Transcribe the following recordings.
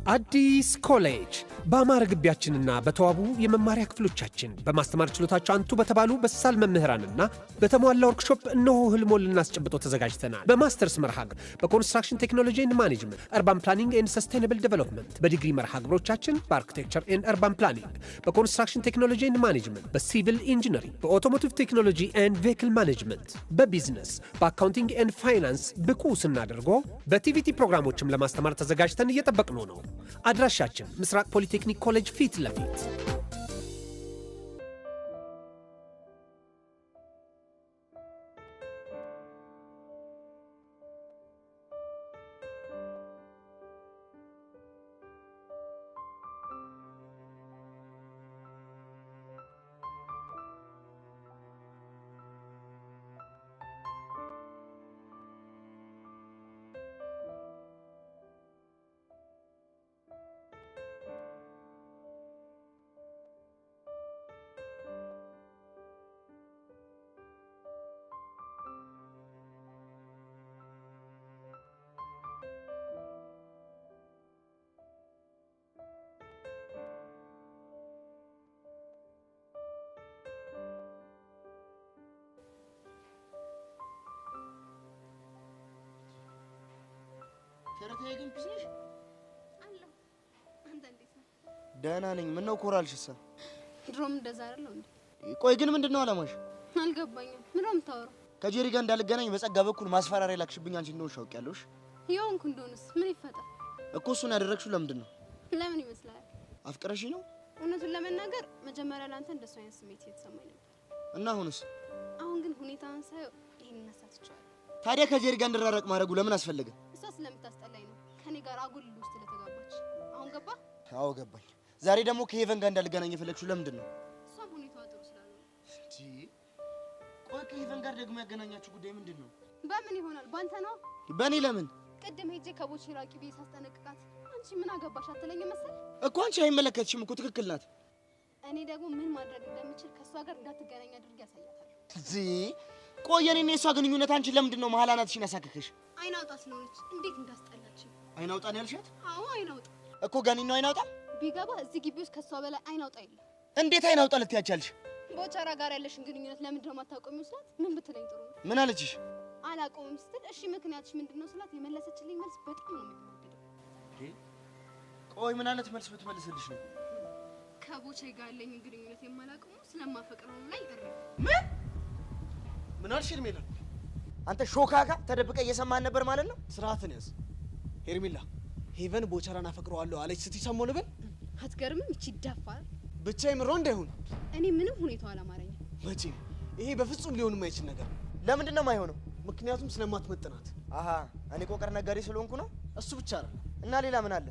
አዲስ ኮሌጅ በአማረ ግቢያችንና በተዋቡ የመማሪያ ክፍሎቻችን በማስተማር ችሎታቸው አንቱ በተባሉ በሳል መምህራንና በተሟላ ወርክሾፕ እነሆ ህልሞን ልናስጨብጦ ተዘጋጅተናል። በማስተርስ መርሃ ግብር በ construction technology and management፣ urban planning and sustainable development፣ በዲግሪ መርሃ ግብሮቻችን በ architecture and urban planning፣ በ construction technology and management፣ በ civil engineering፣ በ automotive technology and vehicle management፣ በ business፣ በ accounting and finance ብቁ ስናደርጎ በ TVET ፕሮግራሞችም ለማስተማር ተዘጋጅተን እየጠበቅነው ነው። አድራሻችን ምስራቅ ፖሊቴክኒክ ኮሌጅ ፊት ለፊት። ተረታዬ ግን peace ነሽ? አለሁ። አንተ እንዴት ነህ? ደህና ነኝ። ምነው ኮራልሽሳ? ድሮም እንደዛ አይደለሁ እንዴ? ቆይ ግን ምንድነው አላማሽ? አልገባኝም። ምን ነው የምታወራው? ከጄሪ ጋር እንዳልገናኝ በጸጋ በኩል ማስፈራሪያ ላክሽብኝ አንቺ እንደሆንሽ አውቄያለሁ። እሺ? የሆንኩ እንደሆነስ ምን ይፈጠር? እኮ እሱን ያደረግሽው ለምንድን ነው? ለምን ይመስልሃል? አፍቅረሽኝ ነው? እውነቱን ለመናገር መጀመሪያ ለአንተ እንደሱ አይነት ስሜት እየተሰማኝ ነበር። እና አሁንስ? አሁን ግን ሁኔታውን ሳየው ይሄን መሳት ይቻላል። ታዲያ ከጄሪ ጋር እንድራረቅ ማድረጉ ለምን አስፈለገ? እሷ ስለምታስጠላኝ ነው። ከኔ ጋር አጉል ውስጥ ስለተጋባች። አሁን ገባ? አዎ ገባኝ። ዛሬ ደግሞ ከሄቨን ጋር እንዳልገናኝ የፈለግሽው ለምንድን ነው? እሷም ሁኔታዋ ጥሩ ስላልሆነ። እንዴ ቆይ ከሄቨን ጋር ደግሞ ያገናኛችሁ ጉዳይ ምንድን ነው? በምን ይሆናል? ባንተ ነው። በእኔ ለምን? ቅድም ሄጄ ከቦቼ ራቂ ብዬ ሳስጠነቅቃት አንቺ ምን አገባሽ አትለኝም መሰል? እኮ አንቺ አይመለከትሽም እኮ ትክክል ናት። እኔ ደግሞ ምን ማድረግ እንደምችል ከእሷ ጋር እንዳትገናኝ አድርጌ አሳያታለሁ። እንዴ ቆይ የኔና የእሷ ግንኙነት አንቺን ለምንድን ነው መሀል አናትሽን ያሳከከሽ? አይን አውጣ ስለሆነች እንዴት እንዳስጠላችኝ። አይን አውጣ ነው ያልሻት? አዎ አይን አውጣ እኮ ጋኔን ነው አይን አውጣ። ቢገባ እዚህ ግቢ ውስጥ ከእሷ በላይ አይን አውጣ የለም። እንዴት አይን አውጣ ልትያቻልሽ? ቦቸራ ጋር ያለሽን ግንኙነት ለምንድን ነው የማታውቀው ስላት ምን ብትለኝ ጥሩ ነው? ምን አለችሽ? አላውቀውም ስትል እሺ ምክንያትሽ ምንድን ነው ስላት የመለሰችልኝ መልስ በጣም ነው የሚያናድደው። ቆይ ምን አይነት መልስ ብትመልስልሽ ነው? ከቦቼ ጋር ያለኝን ግንኙነት የማላውቀው ስለማፈቅረው ነው ላይ እረ ምን ምን አልሽ ሄርሜላ? አንተ ሾካካ ተደብቀህ እየሰማህን ነበር ማለት ነው? ስርዓትን ያዝ ሄርሜላ። ሄቨን ቦቸራን አፈቅረዋለሁ አለች ስትይ ሰማሁ ልበል? አትገርምም? እቺ ደፋር ብቻ የምሯ እንዳይሆን። እኔ ምንም ሁኔታው አላማረኝም። መቼም ይሄ በፍጹም ሊሆን የማይችል ነገር ነው። ለምንድን ነው የማይሆነው? ምክንያቱም ስለማትመጥናት። አሃ እኔ ቆቀር ነጋዴ ስለሆንኩ ነው? እሱ ብቻ አይደለም። እና ሌላ ምን አለ?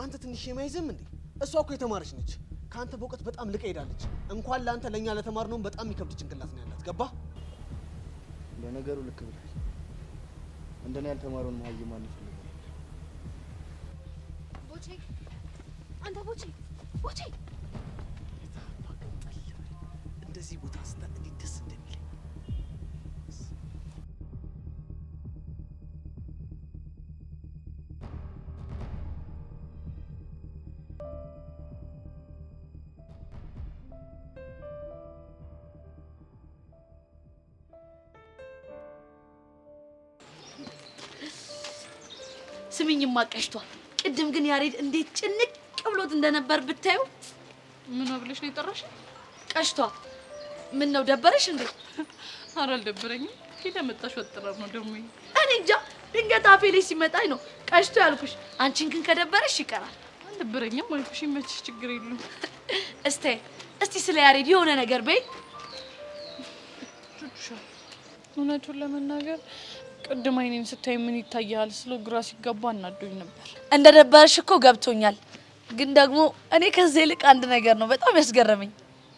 አንተ ትንሽ የማይዝም እንዴ? እሷ እኮ የተማረች ነች። ካንተ በእውቀት በጣም ልቀ ሄዳለች። እንኳን ለአንተ ለኛ ለተማርነውም በጣም የሚከብድ ጭንቅላት ነው ያላት። ገባ? ለነገሩ ልክ ብለሃል። እንደኔ ያልተማረውን መሀይም ማን ይፈልጋል? ቦቼ አንተ ቦቼ ቦቼ እንደዚህ ቦታ ስታ እንዴት ደስ እንደሚል። ስሚኝማ ቀሽቷ፣ ቅድም ግን ያሬድ እንዴት ጭንቅ ብሎት እንደነበር ብታዩ። ምን ብለሽ ነው የጠራሽ? ቀሽቷ ምን ነው ደበረሽ እንዴ? ኧረ አልደበረኝም። ከየት ያመጣሽው አጠራር ነው ደግሞ? እኔ እንጃ ድንገት አፌ ላይ ሲመጣኝ ነው ቀሽቶ ያልኩሽ። አንቺን ግን ከደበረሽ ይቀራል። አልደበረኝም አልኩሽ። ይመችሽ፣ ችግር የለውም። እስቲ እስቲ ስለ ያሬድ የሆነ ነገር በይ። ቹቹሻ እውነቱን ለመናገር ቅድም አይኔን ስታይ ምን ይታያል ስለው ግራ ሲጋባ አናዶኝ ነበር። እንደደበረሽ እኮ ገብቶኛል። ግን ደግሞ እኔ ከዚህ ይልቅ አንድ ነገር ነው በጣም ያስገረመኝ።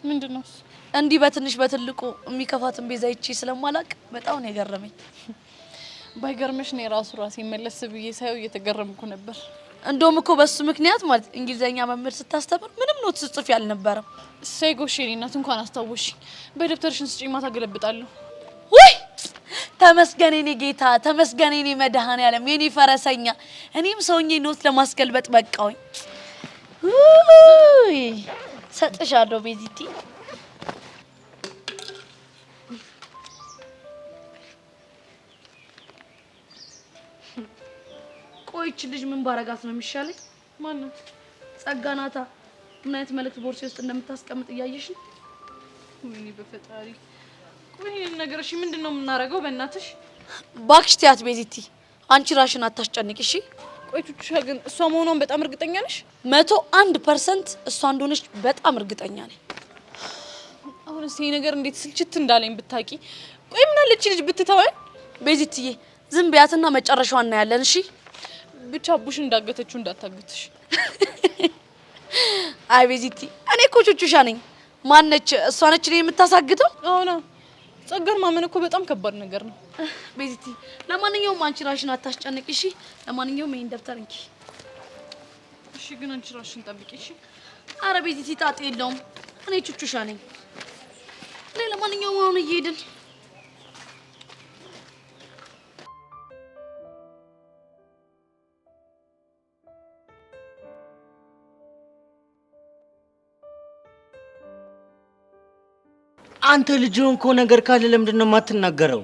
ምንድነው እሱ? እንዲህ በትንሽ በትልቁ የሚከፋትን ቤዛ አይቼ ስለማላቅ በጣም ነው የገረመኝ። ባይገርምሽ እኔ ራሱ ራሴ መለስ ብዬ ሳየው እየተገረምኩ ነበር። እንደውም እኮ በሱ ምክንያት ማለት እንግሊዘኛ መምህር ስታስተምር ምንም ኖት ስጽፍ ያልነበረም። እሰይ ጎሽ የኔ እናት እንኳን አስታወስሽኝ። በደብተርሽን ስጪኝ ማታ ገለብጣለሁ። ውይ ተመስገን የኔ ጌታ፣ ተመስገን የኔ መድኃኔዓለም፣ የኔ ፈረሰኛ። እኔም ሰውኜ note ለማስገልበጥ በቃውኝ። ውይ ሰጥሻለሁ ቤዚቲ። ቆይች ልጅ ምን ባረጋት ነው የሚሻለኝ? ማናት? ጸጋ ናታ። ምን አይነት መልእክት ቦርሴ ውስጥ እንደምታስቀምጥ እያየሽ ነው? ወይኔ በፈጣሪ። ቆይ ይሄን ነገር እሺ ምንድነው የምናረገው? በእናትሽ ባክሽ ትያት ቤዚቲ፣ አንቺ ራሽን አታስጨንቂ እሺ። ቆይ ቹቹሻ ግን እሷ መሆኗን በጣም እርግጠኛ ነሽ? 101% እሷ እንደሆነች በጣም እርግጠኛ ነኝ። አሁንስ ይሄ ነገር እንዴት ስልችት እንዳለኝ ብታቂ። ቆይ ምን አለች ልጅ ብትተወን? ቤዚቲዬ ዝም ቢያትና መጨረሻዋን እናያለን እሺ። ብቻ አቡሽ እንዳገተችው እንዳታግትሽ። አይ ቤዚቲ እኔ እኮ ቹቹሻ ነኝ። ማነች? እሷ ነች እኔን የምታሳግተው? አዎና ጸጋን ማመን እኮ በጣም ከባድ ነገር ነው። ቤዚቲ ለማንኛውም አንቺ ራሽን አታስጨንቂ እሺ። ለማንኛውም ይሄን ደብተር እንኪ። እሺ ግን አንቺ ራሽን ጠብቂ እሺ። አረ ቤዚቲ ጣጥ የለውም እኔ ቹቹሻ ነኝ። እኔ ለማንኛውም አሁን እየሄድን አንተ ልጅ ሆንኮ ነገር ካለ ለምንድን ነው የማትናገረው?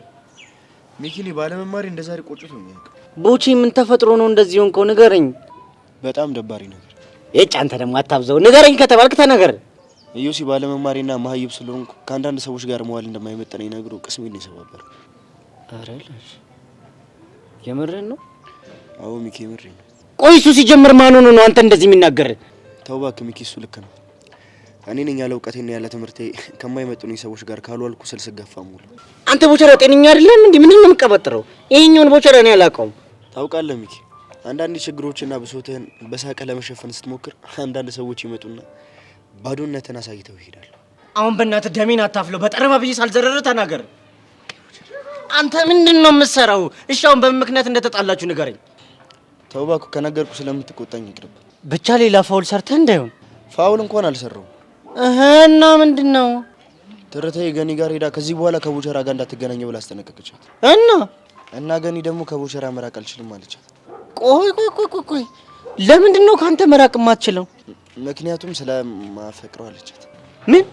ሚኪ እኔ ባለመማሪ እንደዛሬ ቆጭቶኝ አያውቅም። ቦቼ ምን ተፈጥሮ ነው እንደዚህ ሆንከው? ንገረኝ። በጣም ደባሪ ነገር። እጭ አንተ ደግሞ አታብዘው። ንገረኝ ከተባልክ ተናገር። ኢዮሲ ባለመማሪና መሀይብ ስለሆንኩ ከአንዳንድ ሰዎች ጋር መዋል እንደማይመጥነኝ ነግሮ ቅስሜን ነው የሰባበረው። ኧረ ልጅ የምርህን ነው? አዎ ሚኪ የምሬን ነው። ቆይ እሱ ሲጀምር ማን ሆኖ ነው አንተ እንደዚህ የሚናገር? ተው እባክህ ሚኪ፣ እሱ ልክ ነው። እኔ ነኝ ያለ እውቀቴና ያለ ትምህርቴ ከማይመጡኝ ሰዎች ጋር ካልዋልኩ ስል ስገፋ ሙሉ። አንተ ቦቸራ ጤነኛ አይደለም እንዴ? ምንድን ነው የምትቀባጥረው? ይሄኛውን ቦቸራ እኔ አላውቀውም። ታውቃለህ ሚኪ፣ አንዳንድ ችግሮችና ብሶትህን በሳቅ ለመሸፈን ስትሞክር አንዳንድ ሰዎች ይመጡና ባዶነትን አሳይተው ይሄዳሉ። አሁን በእናትህ ደሜን አታፍለው። በጠረባ ብዬ ሳልዘረር ተናገር። አንተ ምንድን ነው የምትሰራው? እሺ አሁን በምን ምክንያት እንደተጣላችሁ ንገረኝ። ተው እባክህ፣ ከነገርኩ ስለምትቆጣኝ ይቅርብ። ብቻ ሌላ ፋውል ሰርተህ እንዳይሆን። ፋውል እንኳን አልሰራሁም። እና ምንድነው? ትርታዬ ገኒ ጋር ሄዳ ከዚህ በኋላ ከቦቸራ ጋር እንዳትገናኝ ብላ አስጠነቀቀቻት። እና ገኒ ደግሞ ከቦቸራ መራቅ አልችልም አለቻት። ቆይ ቆይ ቆይ ቆይ ቆይ ለምንድን ነው ካንተ መራቅ የማትችለው? ምክንያቱም ስለማፈቅረው አለቻት። ምን?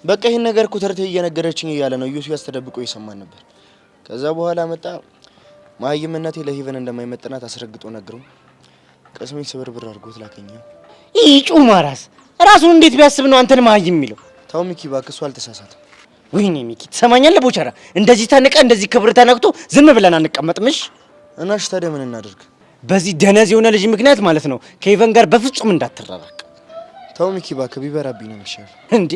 በቃ ይሄን ነገር እኮ ትርታዬ እየነገረችኝ እያለ ነው ዮሲያስ ተደብቆ እየሰማን ነበር። ከዛ በኋላ መጣ ማይምነቴ ለሂቨን እንደማይመጥናት አስረግጦ ነግሮ ቅስሜን ስብርብር አድርጎት ላከኝ። ይህ ጩማ ራስ ራሱን እንዴት ቢያስብ ነው አንተን መሀይም የሚለው? ተው ሚኪ እባክህ፣ እሱ አልተሳሳተም። ወይኔ ሚኪ ትሰማኛለህ? ቦቸራ እንደዚህ ተንቀ እንደዚህ ክብር ተነክቶ ዝም ብለን አንቀመጥም። እሺ እና እሺ ታዲያ ምን እናድርግ? በዚህ ደነዝ የሆነ ልጅ ምክንያት ማለት ነው ከኢቨን ጋር በፍጹም እንዳትራራቅ። ተው ሚኪ እባክህ፣ ቢበራብኝ ነው የሚሻለው። እንዴ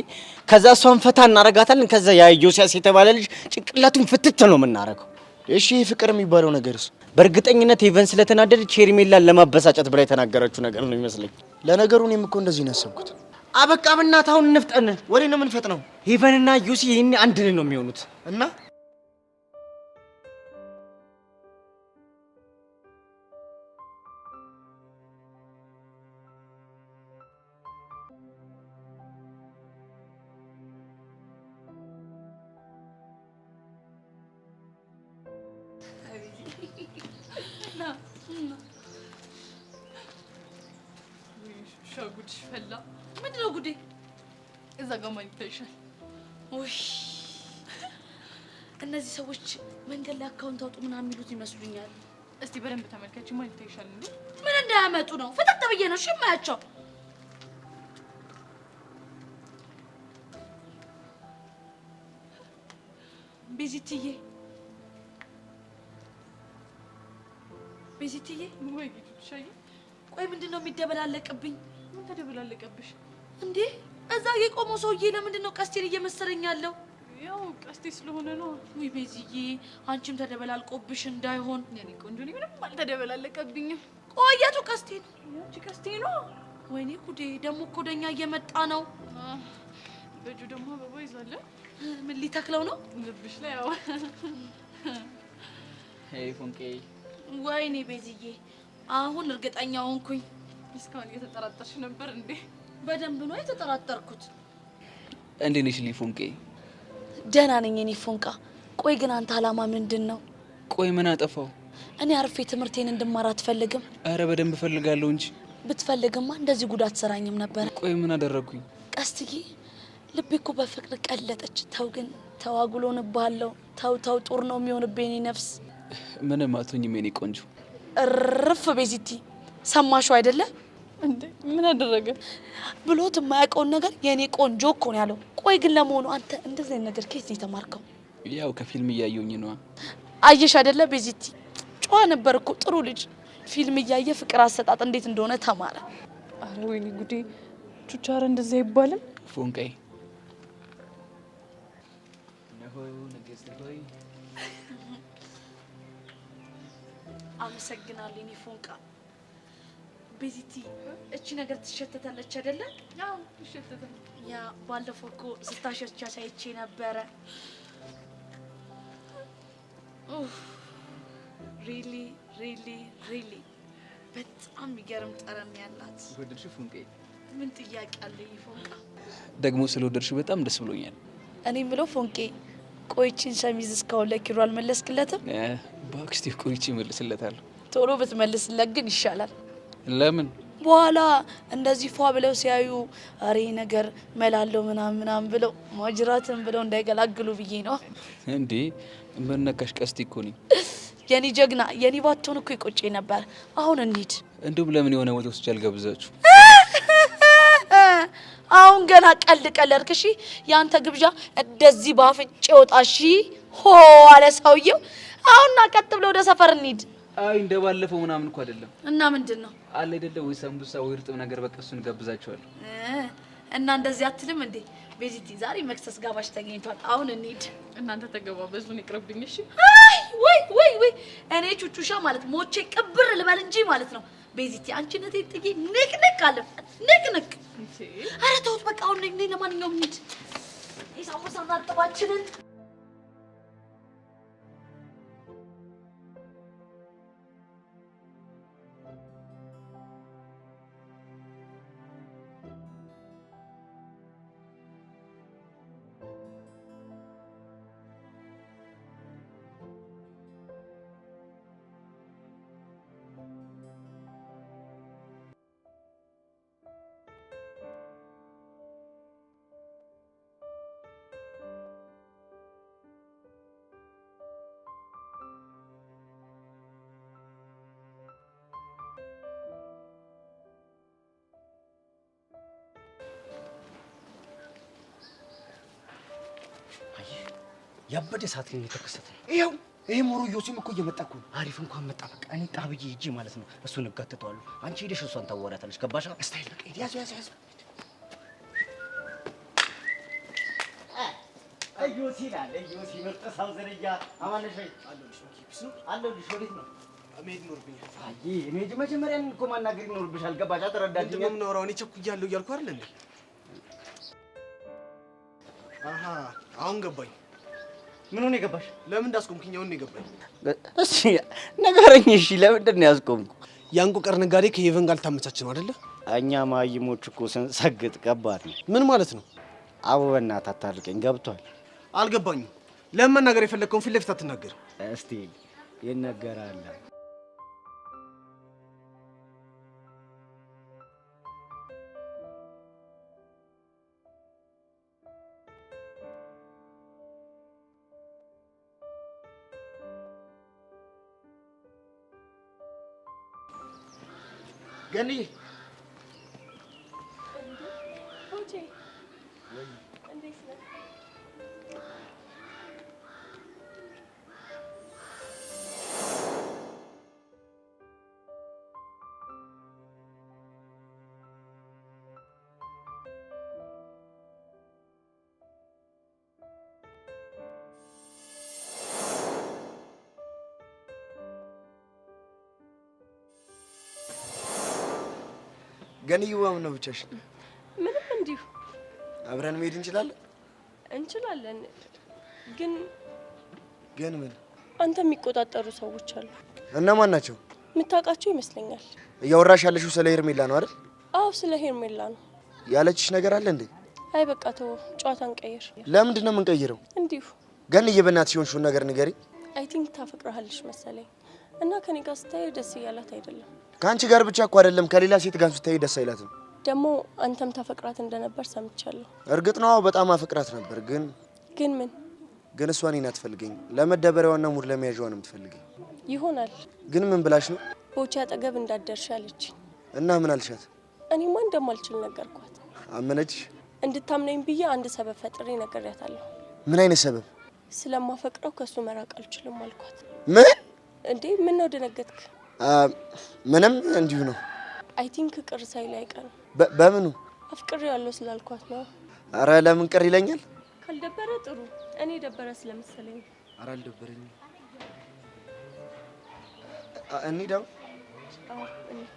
ከዛ እሷን ፈታ እናረጋታለን። ከዛ ያ ዮሲያስ የተባለ ልጅ ጭንቅላቱን ፍትት ነው የምናረገው። እሺ ይሄ ፍቅር የሚባለው ነገርስ? በእርግጠኝነት ኢቨን ስለተናደደች ሄርሜላን ለማበሳጨት ብላ የተናገረችው ነገር ነው የሚመስለኝ። ለነገሩ እኔም እኮ እንደዚህ ነው ያሰብኩት። አበቃ በእናትህ አሁን እንፍጠን። ወዴት ነው የምንፈጥነው? ሄቨንና ዮሲ ይሄኔ አንድ ላይ ነው የሚሆኑት። እና ጉድሽ ፈላ። ምንድነው ጉዴ? እዛ ጋር ማን ይታይሻል? ውይ እነዚህ ሰዎች መንገድ ላይ account አውጡ ምናምን የሚሉት ይመስሉኛል። እስቲ በደንብ ተመልከቺ። ማን ይታይሻል እንዴ? ምን እንዳያመጡ ነው? ፍጥጥ ብዬ ነው እሺ የማያቸው። ቤዚትዬ ቤዚትዬ፣ ወይ ጌቱሻዬ፣ ቆይ ምንድነው የሚደበላለቅብኝ? ምን ተደበላለቀብሽ እንዴ? እዛ የቆመው ሰውዬ ለምንድን ነው ቀስቴን እየመሰለኝ ያለው? ያው ቀስቴ ስለሆነ ነው። ውይ ቤዚዬ፣ አንቺም ተደበላልቆብሽ እንዳይሆን። የኔ ቆንጆ፣ እኔ ምንም አልተደበላለቀብኝም። ቆየቱ ቀስቴ ነው። ያንቺ ቀስቴ ነው። ወይኔ ጉዴ! ደግሞ እኮ ወደኛ እየመጣ ነው። በእጁ ደግሞ አበባ ይዟል። ምን ሊተክለው ነው? ልብሽ ላይ ያው። Hey ፎንቄ። ወይኔ ቤዚዬ፣ አሁን እርግጠኛ ሆንኩኝ። እስካሁን እየተጠራጠርሽ ነበር እንዴ? በደንብ ነው የተጠራጠርኩት። እንዴት ነሽ ፎንቄ? ደህና ነኝ የኔ ፎንቃ። ቆይ ግን አንተ አላማ ምንድን ነው? ቆይ ምን አጠፋው? እኔ አርፌ ትምህርቴን እንድማር አትፈልግም? አረ በደንብ እፈልጋለሁ እንጂ። ብትፈልግማ እንደዚህ ጉዳት ሰራኝም ነበር። ቆይ ምን አደረግኩኝ? ቀስትዬ ልቤ እኮ በፍቅር ቀለጠች። ተው ግን ተዋጉሎንብሃለሁ። ተው ተው፣ ጦር ነው የሚሆንብኝ የኔ ነፍስ። ምንም አትሆኝም የኔ ቆንጆ። እርፍ ቤዚቲ፣ ሰማሽው አይደለ? እንዴ ምን አደረገ? ብሎት የማያውቀውን ነገር የኔ ቆንጆ እኮ ነው ያለው። ቆይ ግን ለመሆኑ አንተ እንደዚህ አይነት ነገር ከየት ነው የተማርከው? ያው ከፊልም እያየሁኝ ነዋ። አየሽ አይደለ ቤዚቲ፣ ጨዋ ነበር እኮ ጥሩ ልጅ። ፊልም እያየ ፍቅር አሰጣጥ እንዴት እንደሆነ ተማረ። አረ ወይኔ ጉዴ! ቹቻረ እንደዚህ አይባልም። ፎንቃይ ንግስት ሆይ አመሰግናለሁ የኔ ፎንቃ። ቤዚቲ እቺ ነገር ትሸተታለች አይደለ? አዎ ትሸተታለች። ያ ባለፈው እኮ ስታሸቻት አይቼ ነበረ። Really really really በጣም የሚገርም ጠረን ያላት። ወደድሽው ፎንቃዬ? ምን ጥያቄ አለ የኔ ፎንቃ? ደግሞ ስለወደድሽው በጣም ደስ ብሎኛል። እኔ የምለው ፎንቄ፣ ቆይቺን ሸሚዝ እስካሁን ለኪሮ አልመለስክለትም? በአክስቴ ቆይቼ እመልስለታለሁ። ቶሎ ብትመልስለት ግን ይሻላል። ለምን? በኋላ እንደዚህ ፏ ብለው ሲያዩ አሬ ነገር መላለው ምናምን ምናምን ብለው ማጅራትን ብለው እንዳይገላግሉ ብዬ ነው። እንዴ ምን ነካሽ? ቀስቲ እኮ ነኝ። የኔ ጀግና፣ የኔ ባትሆን እኮ ይቆጨኝ ነበር። አሁን እንሂድ። እንዲሁም ለምን የሆነ ቦታ ወስጄ አልጋብዛችሁ? አሁን ገና ቀልድ ቀለድክ። እሺ ያንተ ግብዣ እንደዚህ ባፍንጭ ወጣ። እሺ ሆ አለ ሰውየው። አሁንና ቀጥ ብሎ ወደ ሰፈር እንሂድ። አይ እንደባለፈው ምናምን እኮ አይደለም። እና ምንድን ነው? አለ አይደለ ወይ ሳምቡሳ ወይ እርጥብ ነገር በቃ እሱን ጋብዛችኋለሁ። እና እንደዚህ አትልም እንዴ? ቤዚቲ ዛሬ መክሰስ ጋባሽ ተገኝቷል። አሁን እንሂድ። እናንተ ተገባበዙን ይቅርብኝ። እሺ አይ ወይ ወይ ወይ እኔ ቹቹሻ ማለት ሞቼ ቅብር ልበል እንጂ ማለት ነው። ቤዚቲ አንቺ ነቴ ጥዬ ንቅንቅ አለ ንቅንቅ። ኧረ ተውት በቃ አሁን ነኝ። ለማንኛውም እንሂድ። የሳምቡሳና እርጥባችንን ያበደ ሰዓት ላይ የተከሰተ ነው። ይኸው ይሄ ሞሮ ዮሲም እኮ እየመጣ እኮ ነው። አሪፍ እንኳን መጣ። በቃ እኔ ጣብዬ ሂጂ ማለት ነው። እሱን እጋትተዋለሁ። አንቺ ሄደሽ እሷን ታዋሪያታለሽ። ገባሽ? style በቃ ሂድ። ያዝ ያዝ ያዝ። እዮሲ ይላል። እዮሲ ምርጥ ሰው ዝርያ። አማነሽ ወይ? አለሁልሽ። ወዴት ነው መሄድ ይኖርብኛል? አይ መሄድ መጀመሪያ እኔን እኮ ማናገር ይኖርብሻል። ገባሽ? ተረዳሽኝ? ምንድን ነው የምናወራው? እኔ ቸኩያለሁ እያልኩ አይደል እንዴ? አሃ አሁን ገባኝ። ምን ሆነ የገባሽ? ለምን እንዳስቆምክኝ አሁን ነው የገባኝ። እሺ ንገረኝ። እሺ ለምንድን ነው ያስቆምኩ? የአንቆቀር ነጋዴ ከሄቨን ጋር ልታመቻች ነው አይደለ? እኛ ማይሞች እኮ ስንሰግጥ ከባድ ነው። ምን ማለት ነው? አቦ በእናትህ አታልቀኝ። ገብቷል? አልገባኝም። ለምን መናገር የፈለግከውን ፊት ለፊት አትናገርም? እስቲ ይነገራል። ገንዬ ገንዬ ምን ነው ብቻሽን? ምንም እንዲሁ። አብረን መሄድ እንችላለን? እንችላለን፣ ግን ግን ምን? አንተ የሚቆጣጠሩ ሰዎች አሉ። እነማን ናቸው? የምታውቃቸው ይመስለኛል። እያወራሽ ያለሽው ስለ ሄርሜላ ነው አይደል? አዎ ስለ ሄርሜላ ነው። ያለችሽ ነገር አለ እንዴ? አይ በቃ ተወው፣ ጨዋታ እንቀይር። ለምንድን ነው የምንቀይረው? እንዲሁ። ገንዬ በእናትሽ የሆንሽውን ነገር ንገሪ። I think ታፈቅርሃለች መሰለኝ እና ከኔ ጋር ስታይ ደስ እያላት አይደለም። ከአንቺ ጋር ብቻ እኮ አይደለም ከሌላ ሴት ጋር ስታይ ደስ አይላትም። ደግሞ አንተም ታፈቅራት እንደነበር ሰምቻለሁ። እርግጥ ነው በጣም አፈቅራት ነበር። ግን ግን ምን ግን እሷ እኔን አትፈልገኝ። ለመደበሪያዋና mood ለመያዣዋ ነው የምትፈልገኝ። ይሆናል። ግን ምን ብላሽ ነው? ቦቼ አጠገብ እንዳትደርሺ አለችኝ። እና ምን አልሻት? እኔማ እንደማልችል ነገርኳት። አመነች? እንድታምነኝ ብዬ አንድ ሰበብ ፈጥሬ ነግሬያታለሁ። ምን አይነት ሰበብ? ስለማፈቅረው ከሱ መራቅ አልችልም አልኳት። ምን እንዴ? ምን ነው ደነገጥክ? ምንም እንዲሁ ነው። I think ቅር ሳይል አይቀርም። በምኑ? አፍቅሬዋለሁ ስላልኳት ነው። አረ ለምን ቅር ይለኛል? ካልደበረ ጥሩ። እኔ ደበረ ስለመሰለኝ። አረ አልደበረኝም። እንሂድ አሁን። አዎ እንሂድ።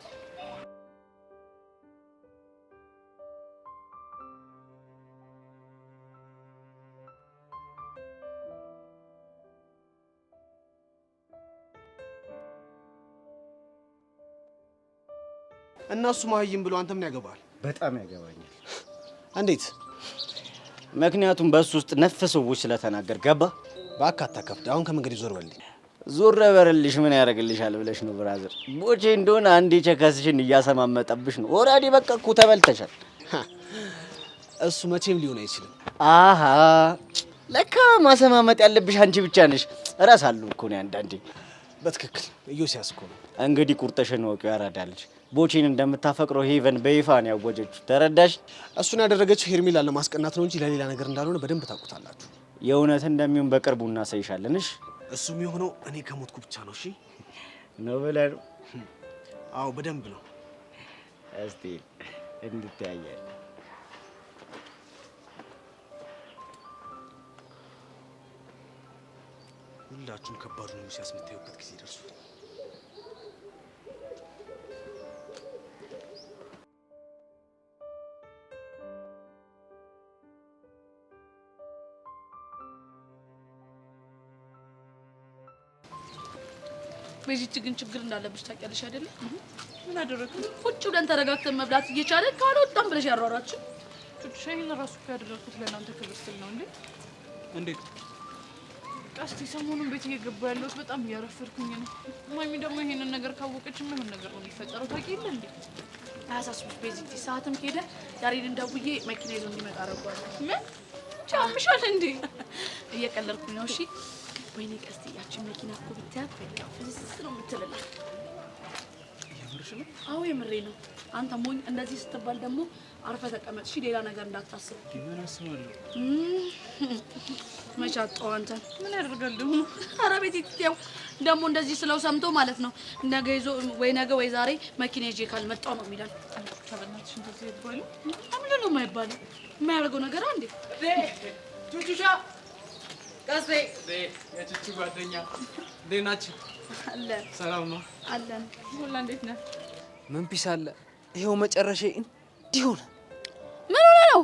እና እሱ ማህይም ብሎ አንተ ምን ያገባል? በጣም ያገባኛል። እንዴት? ምክንያቱም በሱ ውስጥ ነፍ ሰዎች ስለተናገር ገባ። እባክህ አታከብድ። አሁን ከመንገድ ዞር በልልኝ። ዞር በልልሽ ምን ያደርግልሻል ብለሽ ነው brother? ቦቼ እንደሆነ አንዴ ቸከስሽን እያሰማመጠብሽ ነው። already በቃ እኮ ተበልተሻል። እሱ መቼም ሊሆን አይችልም። አሃ ለካ ማሰማመጥ ያለብሽ አንቺ ብቻ ነሽ። እረሳለሁ እኮ ነው አንዳንዴ። በትክክል ኢዮስያስ እኮ ነው። እንግዲህ ቁርጥሽን እወቂው ያራዳ ልጅ። ቦቼን እንደምታፈቅረው ሄቨን በይፋ ነው ያወጀችው። ተረዳሽ? እሱን ያደረገችው ሄርሜላን ለማስቀናት ነው እንጂ ለሌላ ነገር እንዳልሆነ በደንብ ታውቁታላችሁ። የእውነት እንደሚሆን በቅርቡ እናሳይሻለን። እሺ? እሱ የሚሆነው እኔ ከሞትኩ ብቻ ነው። እሺ ነው ብለህ ነው? አዎ በደንብ ነው። እስቲ እንተያያለን። ሁላችሁም ከባዱን ኢዮስያስ የምታዩበት ጊዜ ደርሷል። በዚች ግን ችግር እንዳለብሽ ታውቂያለሽ አይደለ? ምን አደረግኩ? ቁጭ ብለን ተረጋግተን መብላት እየቻለን ካልወጣን ብለሽ ያሯሯችን። ቹቹ ይሄን ራሱ እኮ ያደረግኩት ለእናንተ ክብር ስል ነው። እንዴ እንዴት? ቀስቲ ሰሞኑን ቤት እየገባ ያለሁት በጣም እያረፈድኩኝ ነው። ማሚ ደግሞ ይሄንን ነገር ካወቀች የማይሆን ነገር ነው የሚፈጠረው። ታውቂ የለ እንዴ? አያሳስብሽ ቤዚቲ፣ ሰዓትም ከሄደ ያሬድን ደውዬ መኪና ይዞ እንዲመጣ አደርገዋለሁ። ምን ቻምሻል እንዴ? እየቀለድኩኝ ነው። እሺ ወይኔ ቀስቲ፣ ያቺን መኪና እኮ ብታያት በቃ ፍስስ ነው የምትልላት። የምርሽ ነው? አዎ የምሬ ነው። አንተ ሞኝ፣ እንደዚህ ስትባል ደግሞ አርፈህ ተቀመጥ እሺ፣ ሌላ ነገር እንዳታስብ። ምን አስባለሁ? መች አጣሁ አንተን። ምን ያደርጋል ደግሞ? ኧረ ቤቲ ያው ደግሞ እንደዚህ ስለው ሰምቶ ማለት ነው ነገ ይዞ ወይ ነገ ወይ ዛሬ መኪና ይዤ ካልመጣሁ ነው የሚለን። በእናትሽ እንደዚህ አይባልም። ምንድን ነው የማይባለው? የማያደርገው ነገር አንዴ ቹቹሻ ቀስቴ የቹቹ ጓደኛ እንዴት ናችሁ? አለን። ሰላም ነው? አለን። ሁላ እንዴት ነህ? ምን peace አለ? ይኸው መጨረሻዬ እንዲህ ሆነ። ምን ሆነ ነው?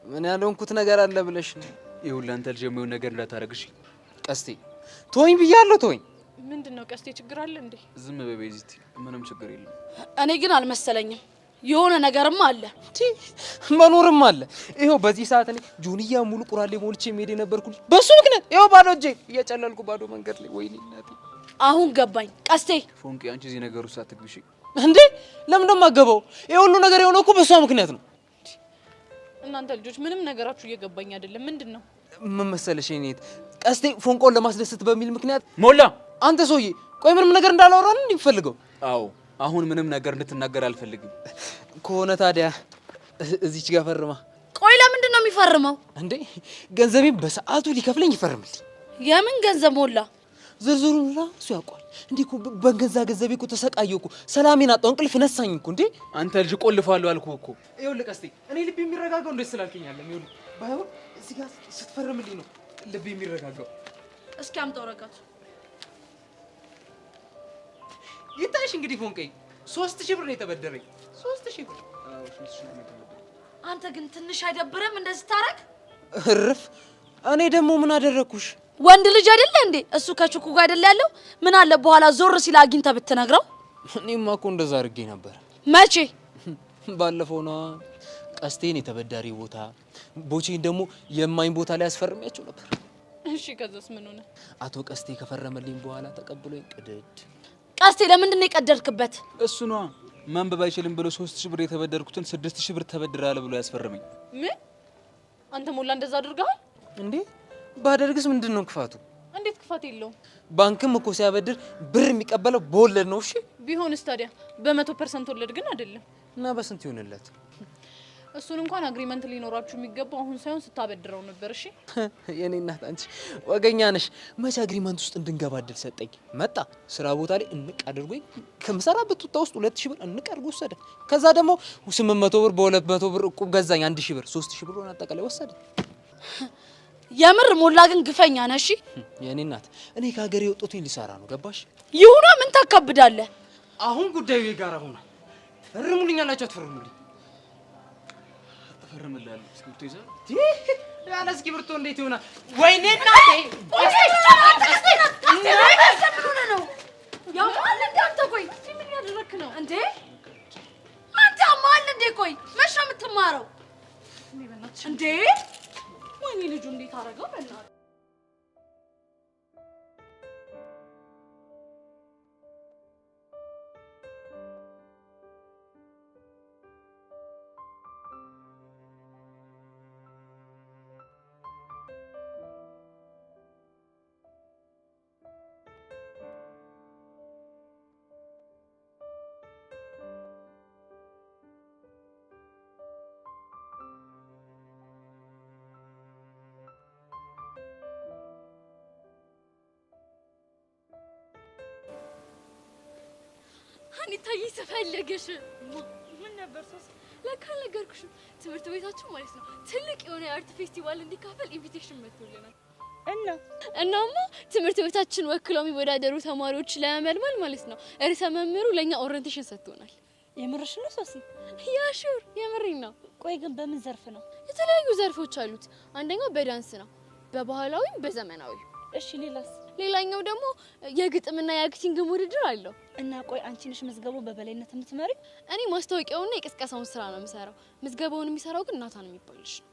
ምን ያልሆንኩት ነገር አለ ብለሽ ነው? ይኸውልህ አንተ ልጅ የማይሆን ነገር እንዳታደርግ እሺ? ቀስቴ ተወኝ ብያለሁ፣ ተወኝ። ምንድን ነው ቀስቴ፣ ችግር አለ እንዴ? ዝም በይ ቤዚቲ፣ ምንም ችግር የለም። እኔ ግን አልመሰለኝም፣ የሆነ ነገርም አለ። መኖርም አለ። ይኸው በዚህ ሰዓት እኔ ጆንያ ሙሉ ቁራሌ ሞልቼ መሄድ የነበርኩ በሱ ምክንያት ይኸው ባዶ እጄ እየጨለልኩ ባዶ መንገድ ላይ። ወይኔ እናቴ፣ አሁን ገባኝ። ቀስቴ ፎንቄ፣ አንቺ እዚህ ነገር ውስጥ አትግቢ እሺ? እንዴ ለምን ደሞ አገባው? ይሄ ሁሉ ነገር የሆነው እኮ በሷ ምክንያት ነው። እናንተ ልጆች ምንም ነገራችሁ እየገባኝ አይደለም። ምንድን ነው? ምን መሰለሽ የኔ እህት፣ ቀስቴ ፎንቆን ለማስደሰት በሚል ምክንያት ሞላ። አንተ ሰውዬ ቆይ ምንም ነገር እንዳላወራ ነው የሚፈልገው? አዎ አሁን ምንም ነገር እንድትናገር አልፈልግም። ከሆነ ታዲያ እዚች ጋር ፈርማ። ቆይ ለምንድን ነው የሚፈርመው? እንዴ ገንዘቤን በሰዓቱ ሊከፍለኝ ይፈርምልኝ። የምን ገንዘብ ሞላ? ዝርዝሩን ራሱ ያውቋል። እንዴ እኮ በገንዛ ገንዘቤ እኮ ተሰቃየሁ እኮ፣ ሰላሜን አጣሁ፣ እንቅልፍ ነሳኝ እኮ። እንዴ አንተ ልጅ ቆልፋለሁ አልኩህ እኮ። ይኸውልህ ቀስቴ፣ እኔ ልቤ የሚረጋጋው እንዴት ስላልከኝ አለ። ይኸውልህ ባይሆን እዚህ ጋር ስትፈርምልኝ ነው ልቤ የሚረጋጋው። እስኪ አምጣ ወረቀቱ። ይታይሽ እንግዲህ ፎንቄ፣ 3000 ብር ነው የተበደረኝ። 3000 ብር። አዎ 3000 ብር ነው የተበደረኝ። አንተ ግን ትንሽ አይደብርም እንደዚህ ታረግ? እርፍ። እኔ ደግሞ ምን አደረኩሽ? ወንድ ልጅ አይደለ እንዴ? እሱ ከቹኩ ጋር አይደለ ያለው? ምን አለ በኋላ ዞር ሲል አግኝተህ ብትነግረው። እኔማ እኮ እንደዛ አድርጌ ነበር። መቼ? ባለፈው ነዋ። ቀስቴን የተበዳሪ ቦታ፣ ቦቼን ደግሞ የማኝ ቦታ ላይ አስፈርሚያቸው ነበር። እሺ ከዛስ ምን ሆነ? አቶ ቀስቴ ከፈረመልኝ በኋላ ተቀብሎኝ ቅድድ። ቀስቴ ለምንድን ነው የቀደድክበት? እሱ ነዋ ማንበብ አይችልም ብሎ 3000 ብር የተበደርኩትን 6000 ብር ተበድራለ ብሎ ያስፈረመኝ። ምን? አንተ ሞላ እንደዛ አድርገሃል እንዴ? ባደርግስ ምንድነው ክፋቱ? እንዴት ክፋት የለውም? ባንክም እኮ ሲያበድር ብር የሚቀበለው በወለድ ነው። እሺ ቢሆንስ ታዲያ በ100% ወለድ ግን አይደለም። እና በስንት ይሆንለት? እሱን እንኳን agreement ሊኖራችሁ የሚገባው አሁን ሳይሆን ስታበድረው ነበር። እሺ የኔ እናት አንቺ ወገኛ ነሽ። መቼ agreement ውስጥ እንድንገባ እድል ሰጠኝ። መጣ ስራ ቦታ ላይ እንቅ አድርጎኝ ከምሰራበት ቱታ ውስጥ 2000 ብር እንቅ አድርጎ ወሰደ። ከዛ ደግሞ 800 ብር በ200 ብር እቁብ ገዛኝ። 1000 ብር 3000 ብር ሆነ አጠቃላይ ወሰደ። የምር ሞላ ግን ግፈኛ ነሽ። እሺ የኔ እናት እኔ ከሀገሬ ወጥቶኝ ሊሰራ ነው። ገባሽ? ይሁና ምን ታካብዳለህ? አሁን ጉዳዩ የጋራ ሆኗል። ትፈርሙልኛላችሁ አትፈርሙልኝ? እፈርምልሃለሁ። እስክሪብቶ ይዘህ ያለ እስክሪብቶ እንዴት ይሆናል? ወይኔ እናቴ! ያማል እንዴ አንተ? ቆይ ምን ያደረክ ነው እንዴ? አንተ ያማል እንዴ? ቆይ መቼ ነው የምትማረው እንዴ? ወይኔ ልጁ እንዴት አደረገው? በእናትህ አኒታዬ ስፈልግሽ ምን ነበር ሶስ? ለካ አልነገርኩሽም። ትምህርት ቤታችን ማለት ነው ትልቅ የሆነ የ art festival እንዲካፈል invitation መጥቶልናል። እናማ ትምህርት ቤታችን ወክለው የሚወዳደሩ ተማሪዎች ለመመልመል ማለት ነው ርዕሰ መምህሩ ለኛ orientation ሰጥቶናል። የምርሽ ነው ሶሲ? Yeah sure የምሬን ነው። ቆይ ግን በምን ዘርፍ ነው? የተለያዩ ዘርፎች አሉት። አንደኛው በዳንስ ነው፣ በባህላዊም በዘመናዊ። እሺ ሌላስ? ሌላኛው ደግሞ የግጥምና የ acting ውድድር አለው። እና ቆይ አንቺ ነሽ ምዝገባው በበላይነት የምትመሪው? እኔ ማስታወቂያውንና የቅስቀሳውን ስራ ነው የምሰራው። ምዝገባውን የሚሰራው ግን ናታን የሚባል ልጅ ነው።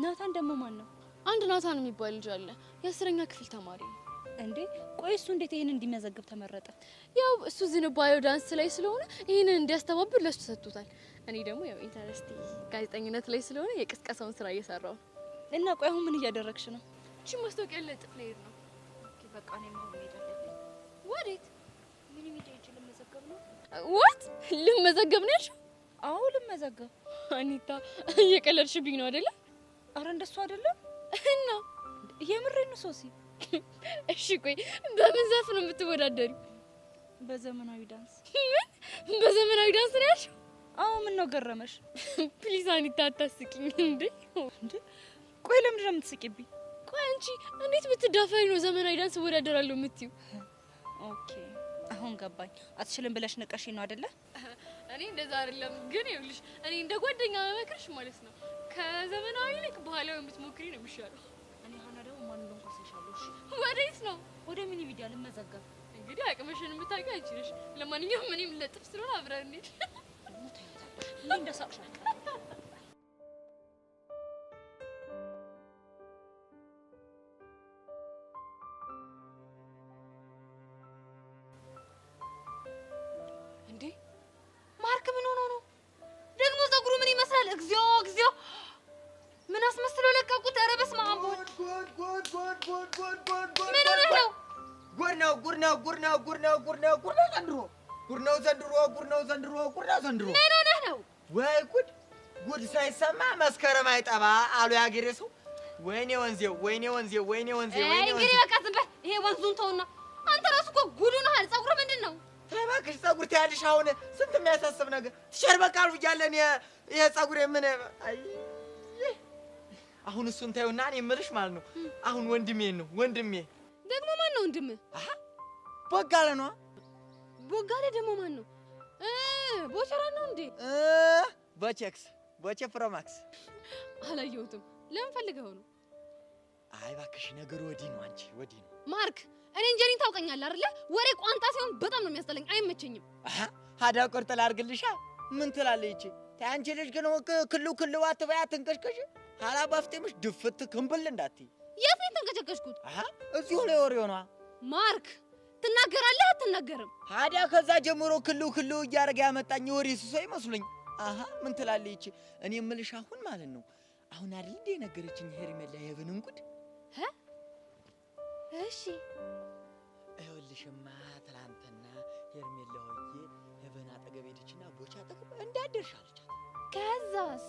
ናታን ደግሞ ማን ነው? አንድ ናታን የሚባል ልጅ አለ፣ የ10ኛ ክፍል ተማሪ ነው። እንዴ ቆይ እሱ እንዴት ይሄን እንዲመዘግብ ተመረጠ? ያው እሱ ዝንባሌው ዳንስ ላይ ስለሆነ ይሄንን እንዲያስተባብር ለሱ ሰጥቶታል። እኔ ደግሞ ያው interest ኤ ጋዜጠኝነት ላይ ስለሆነ የቅስቀሳውን ስራ እየሰራው ነው። እና ቆይ አሁን ምን እያደረግሽ ነው? እቺ ማስታወቂያ ልለጥፍ ልሄድ ነው። በቃ እኔም አሁን መሄድ አለብኝ። ወዴት? mini media ሄጄ ልመዘገብ ነው። What? ልመዘገብ ነው ያልሽው? አዎ ልመዘገብ። አኒታ እየቀለድሽብኝ ነው አይደለ? አረ እንደሱ አይደለም። እና የምሬን ነው ሶሲ። እሺ ቆይ በምን ዘርፍ ነው የምትወዳደሪው? በዘመናዊ ዳንስ። ምን? በዘመናዊ ዳንስ ነው ያልሽው? አዎ ምን ነው ገረመሽ? Please አኒታ አታስቂኝ። እንዴ እንዴ ቆይ ለምንድን ነው የምትስቂብኝ? ቆይ አንቺ እንዴት ብትዳፈሪ ነው ዘመናዊ ዳንስ እወዳደራለሁ የምትይው? Okay አሁን ገባኝ። አትችልም ብለሽ ንቀሽኝ ነው አይደለ? እኔ እንደዛ አይደለም፣ ግን ይኸውልሽ እኔ እንደ ጓደኛ መመክርሽ ማለት ነው ከዘመናዊ ይልቅ ባህላዊ ብትሞክሪ ነው የሚሻለው። እኔ ሀና ደግሞ ማን እንደሆንኩ አሳይሻለሁ። እሺ ወዴት ነው? ወደ mini media ልመዘገብ። እንግዲህ አቅምሽን የምታውቂው አንቺ ነሽ። ለማንኛውም እኔም ልለጥፍ ስለሆነ አብረን እንሂድ። እኔ እንደሳቅሽ አልቀርም። እንዴ ማርክ ምን ሆኖ ነው ደግሞ? ፀጉሩ ምን ይመስላል? እግዚኦ እግዚኦ! ምን አስመስሎ ለቀቁት? ኧረ በስመ አብ! ምን ሆነህ ነው? ጉድ ነው ጉድ ነው ጉድ ነው ጉድ ነው ጉድ ነው ጉድ ነው ዘንድሮ ጉድ ነው ዘንድሮ ጉድ ነው ዘንድሮ ጉድ ነው ዘንድሮ። ምን ሆነህ ነው? ወይ ጉድ ጉድ ሳይሰማ መስከረም አይጠባ አሉ ያገሬ ሰው። ወይኔ ወንዜው ወይኔ ወንዜው ወይኔ ወንዜው ወይኔ ወንዜው። እንግዲህ በቃ ዝም በል። ይሄ ወንዙን ተውና አንተ ራሱ እኮ ጉድ ሆነሃል። ፀጉርህ ምንድን ነው? እባክሽ ፀጉር ትያለሽ። አሁን ስንት የሚያሳስብ ነገር teacher በቃ አልኩ እያለ እኔ ይሄ ፀጉሬ ምን አይ አሁን እሱን ታዩና እኔ የምልሽ ማለት ነው አሁን ወንድሜን ነው ወንድሜ። ደግሞ ማን ነው ወንድምህ? አሃ ቦጋለ ነው። ቦጋለ ደግሞ ማን ነው? ቦቸራ ነው እንዴ? ቦቼክስ ቦቼ ፕሮማክስ። አላየሁትም። ለምን ፈልገው ነው? አይ እባክሽ ነገሩ ወዲህ ነው፣ አንቺ ወዲህ ነው። ማርክ እኔ እንጀሪን ታውቀኛለህ አይደለ? ወሬ ቋንጣ ሲሆን በጣም ነው የሚያስጠላኝ፣ አይመቸኝም። አሃ ሀዳ ቁርጥ ላድርግልሻ? ምን ትላለች ይቺ? ተይ አንቺ ልጅ ግን ክሉ ክሉ አትበይ፣ አትንቀሽቀሽ። ኋላ ባፍጤምሽ ድፍት ክምብል እንዳትይ። የት ነው የተንቀጨቀጭኩት? አሃ እዚሁ ላይ ወሬው ነዋ። ማርክ ትናገራለህ አትናገርም? ታዲያ ከዛ ጀምሮ ክልው ክልው እያደረገ ያመጣኝ ወሬ ስሶ ይመስሉኝ። አሃ ምን ትላለች ይቺ? እኔ የምልሽ አሁን ማለት ነው አሁን አይደል እንዴ የነገረችኝ ሄርሜላ የሄቨንን ጉድ? እሺ ይኸውልሽማ ትላንትና ሄርሜላ ሆዬ ሄቨን አጠገብ ሄደችና ቦቻ አጠገብ እንዳደርሽ አለቻት። ከዛስ?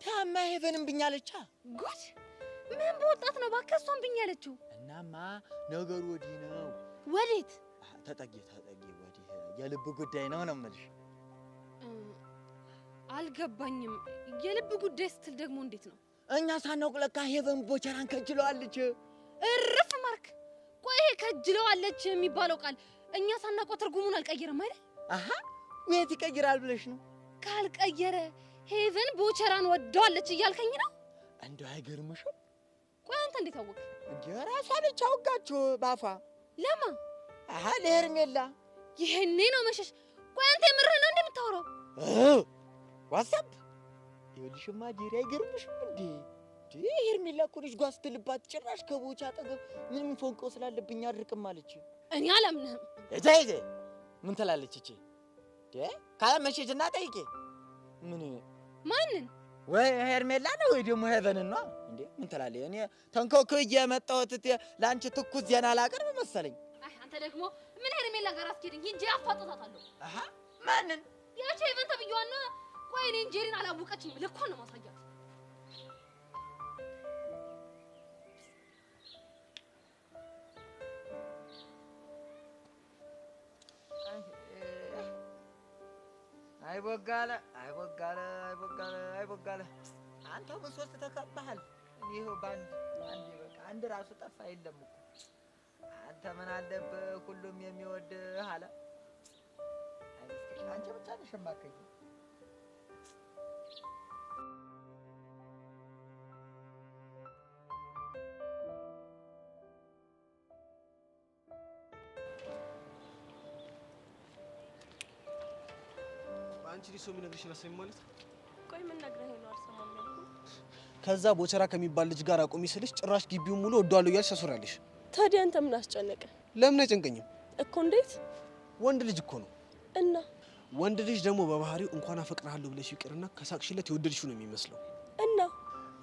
ታማ ሄቨንን ብኛለቻ። ጉድ! ምን በወጣት ነው እባክህ እሷን ብኝ ያለችው? እናማ ነገሩ ወዲህ ነው። ወዴት? ተጠጊ ተጠጊ፣ ወዲህ የልብ ጉዳይ ነው ነው የምልሽ። አልገባኝም። የልብ ጉዳይ ስትል ደግሞ እንዴት ነው? እኛ ሳናውቅ ለካ ሄቨን ቦቸራን ከጅለዋለች። እርፍ ማርክ! ቆይ ይሄ ከጅለዋለች የሚባለው ቃል እኛ ሳናውቀው ትርጉሙን አልቀየረም አይደል? አሃ ወዴት ይቀይራል ብለሽ ነው? ካልቀየረ ሄቨን ቦቸራን ወደዋለች እያልከኝ ነው? እንደው አይገርምሽም? ቆይ አንተ እንዴት አወቅህ? እንዴ ራሷ ነች አወጋችሁ ባፏ። ለማ? አሃ ለሄርሜላ። ይሄኔ ነው መሸሽ። ቆይ አንተ የምርህን ነው እንዴ የምታወራው? What's up ይኸውልሽማ ጄሪ አይገርምሽም እንዴ? ሄርሜላ እኮ ልጅ ጓ ስትልባት ጭራሽ ከቦቻ አጠገብ ምንም ፎንቆ ስላለብኝ አድርቅም አለች። እኔ አላምንህም። እጄ ምን ትላለች እቺ? ካላመንሽ ሂጂና ጠይቂ። ምን ማንን? ወይ ሄርሜላ ነው ወይ ደግሞ ሄቨንን ነው እንዴ? ምን ትላለች? እኔ ተንኮክዬ የመጣሁት ለአንቺ ትኩስ ዜና ላቀርብ መሰለኝ። አይ አንተ ደግሞ ምን ሄርሜላ ጋር አስኬድኝ ሂጅ፣ አፋጥጣታለሁ። አሃ ማንን? ያቺ ሄቨን ተብዬዋና። ቆይ እኔን ጄሪን አላወቀችኝም። ልኳን ነው ማሳያት። አይ ቦጋለ አይ ቦጋለ አይ ቦጋለ አይ ቦጋለ፣ አንተ በሶስት ተከባሃል። ይኸው በአንድ አንድ በቃ አንድ ራሱ ጠፋ የለም እኮ። አንተ ምን አለብህ ሁሉም የሚወድህ አለ። አንቺ ብቻ ነሽ የማትከጂው። አንቺ ልጅ ሰው የሚነግርሽን አሰሚ ማለት? ቆይ ምን ነግረኸኝ ነው አልሰማም ያልኩህ? ከዛ ቦቸራ ከሚባል ልጅ ጋር አቁሚ ስልሽ ጭራሽ ግቢውን ሙሉ ወደዋለሁ እያልሽ ታስወሪያለሽ። ታዲያ አንተ ምን አስጨነቀ? ለምን አይጨንቀኝም እኮ? እንዴት? ወንድ ልጅ እኮ ነው። እና ወንድ ልጅ ደግሞ በባህሪው እንኳን አፈቅርሃለሁ ብለሽ ይቅርና ከሳቅሽለት የወደድሽው ነው የሚመስለው። እና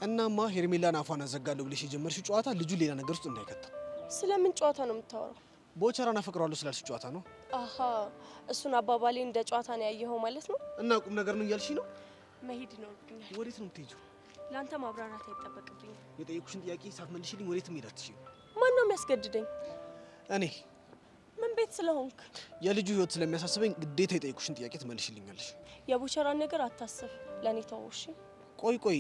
እናማ ሄርሜላን አፏን አዘጋለሁ ብለሽ የጀመርሽው ጨዋታ ልጁ ሌላ ነገር ውስጥ እንዳይከተው። ስለምን ጨዋታ ነው የምታወራው? ቦቸራን አፈቅረዋለሁ ስላልሽ ጨዋታ ነው። አሃ እሱን አባባሌ እንደ ጨዋታ ነው ያየኸው ማለት ነው። እና ቁም ነገር ነው እያልሽ ነው? መሄድ ይኖርብኛል። ወዴት ነው የምትሄጂው? ለአንተ ማብራራት አይጠበቅብኝም። የጠየኩሽን ጥያቄ ሳትመልሺልኝ ወዴት መሄድ አትችይም። ማን ነው የሚያስገድደኝ? እኔ። ምን ቤት ስለሆንክ? የልጁ ህይወት ስለሚያሳስበኝ ግዴታ የጠየኩሽን ጥያቄ ትመልሺልኛለሽ። የቦቸራን ነገር አታስብ፣ ለኔ ተወው። እሺ? ቆይ ቆይ፣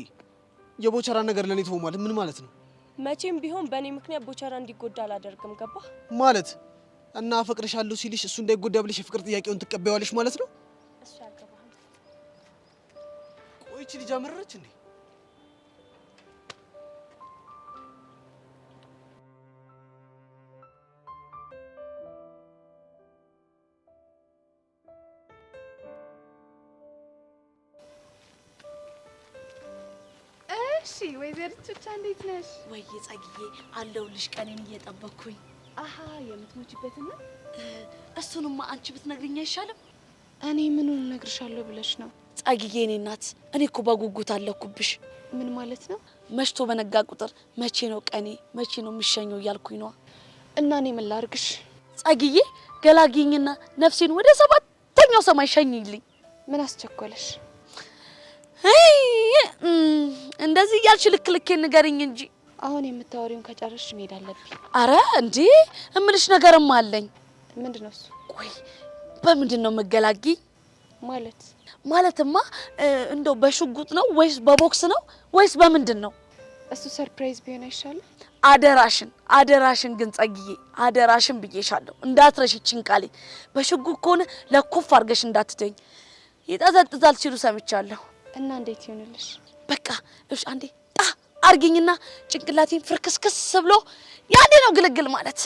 የቦቸራን ነገር ለኔ ተወው ማለት ምን ማለት ነው? መቼም ቢሆን በእኔ ምክንያት ቦቸራ እንዲጎዳ አላደርግም። ገባ ማለት? እና አፈቅርሻለሁ ሲልሽ እሱ እንዳይጎዳ ብለሽ የፍቅር ጥያቄውን ትቀበያለሽ ማለት ነው? እሱ ያገባሃል። ቆይ ይህቺ ልጅ አመረረች እንዴ? እሺ ወይዘሪት ቹቻ እንዴት ነሽ? ወይ ጸግዬ አለሁልሽ። ቀኔን እየጠበቅኩኝ። አሃ የምትሞቺበትና እሱንማ አንቺ ብትነግሪኝ አይሻልም? እኔ ምኑን እነግርሻለሁ ብለሽ ነው? ጸግዬ እኔ እናት፣ እኔ እኮ በጉጉት አለኩብሽ። ምን ማለት ነው? መሽቶ በነጋ ቁጥር መቼ ነው ቀኔ፣ መቼ ነው የምሸኘው እያልኩኝ ነዋ። እና እኔ ምን ላድርግሽ? ጸግዬ ገላግኝና ነፍሴን ወደ ሰባተኛው ሰማይ ሸኝልኝ። ምን አስቸኮለሽ? እንደዚህ እያልሽ ልክ ልኬን ንገሪኝ እንጂ። አሁን የምታወሪውን ከጨረስሽ መሄድ አለብኝ። አረ እንዴ እምልሽ ነገርም አለኝ። ምንድነው እሱ? ቆይ በምንድን ነው የምገላግኝ? ማለት ማለትማ እንደው በሽጉጥ ነው ወይስ በቦክስ ነው ወይስ በምንድን ነው? እሱ surprise ቢሆን አይሻልም? አደራሽን አደራሽን ግን ጸግዬ አደራሽን ብዬሻለሁ፣ እንዳትረሺ ይህችን ቃሌ። በሽጉጥ ከሆነ ለኮፍ አድርገሽ እንዳትተኝ፣ ይጠዘጥዛል ሲሉ ሰምቻለሁ። እና እንዴት ይሆንልሽ? በቃ እሺ አንዴ ጣ አርጊኝና ጭንቅላቴን ፍርክስክስ ብሎ ያኔ ነው ግልግል ማለት።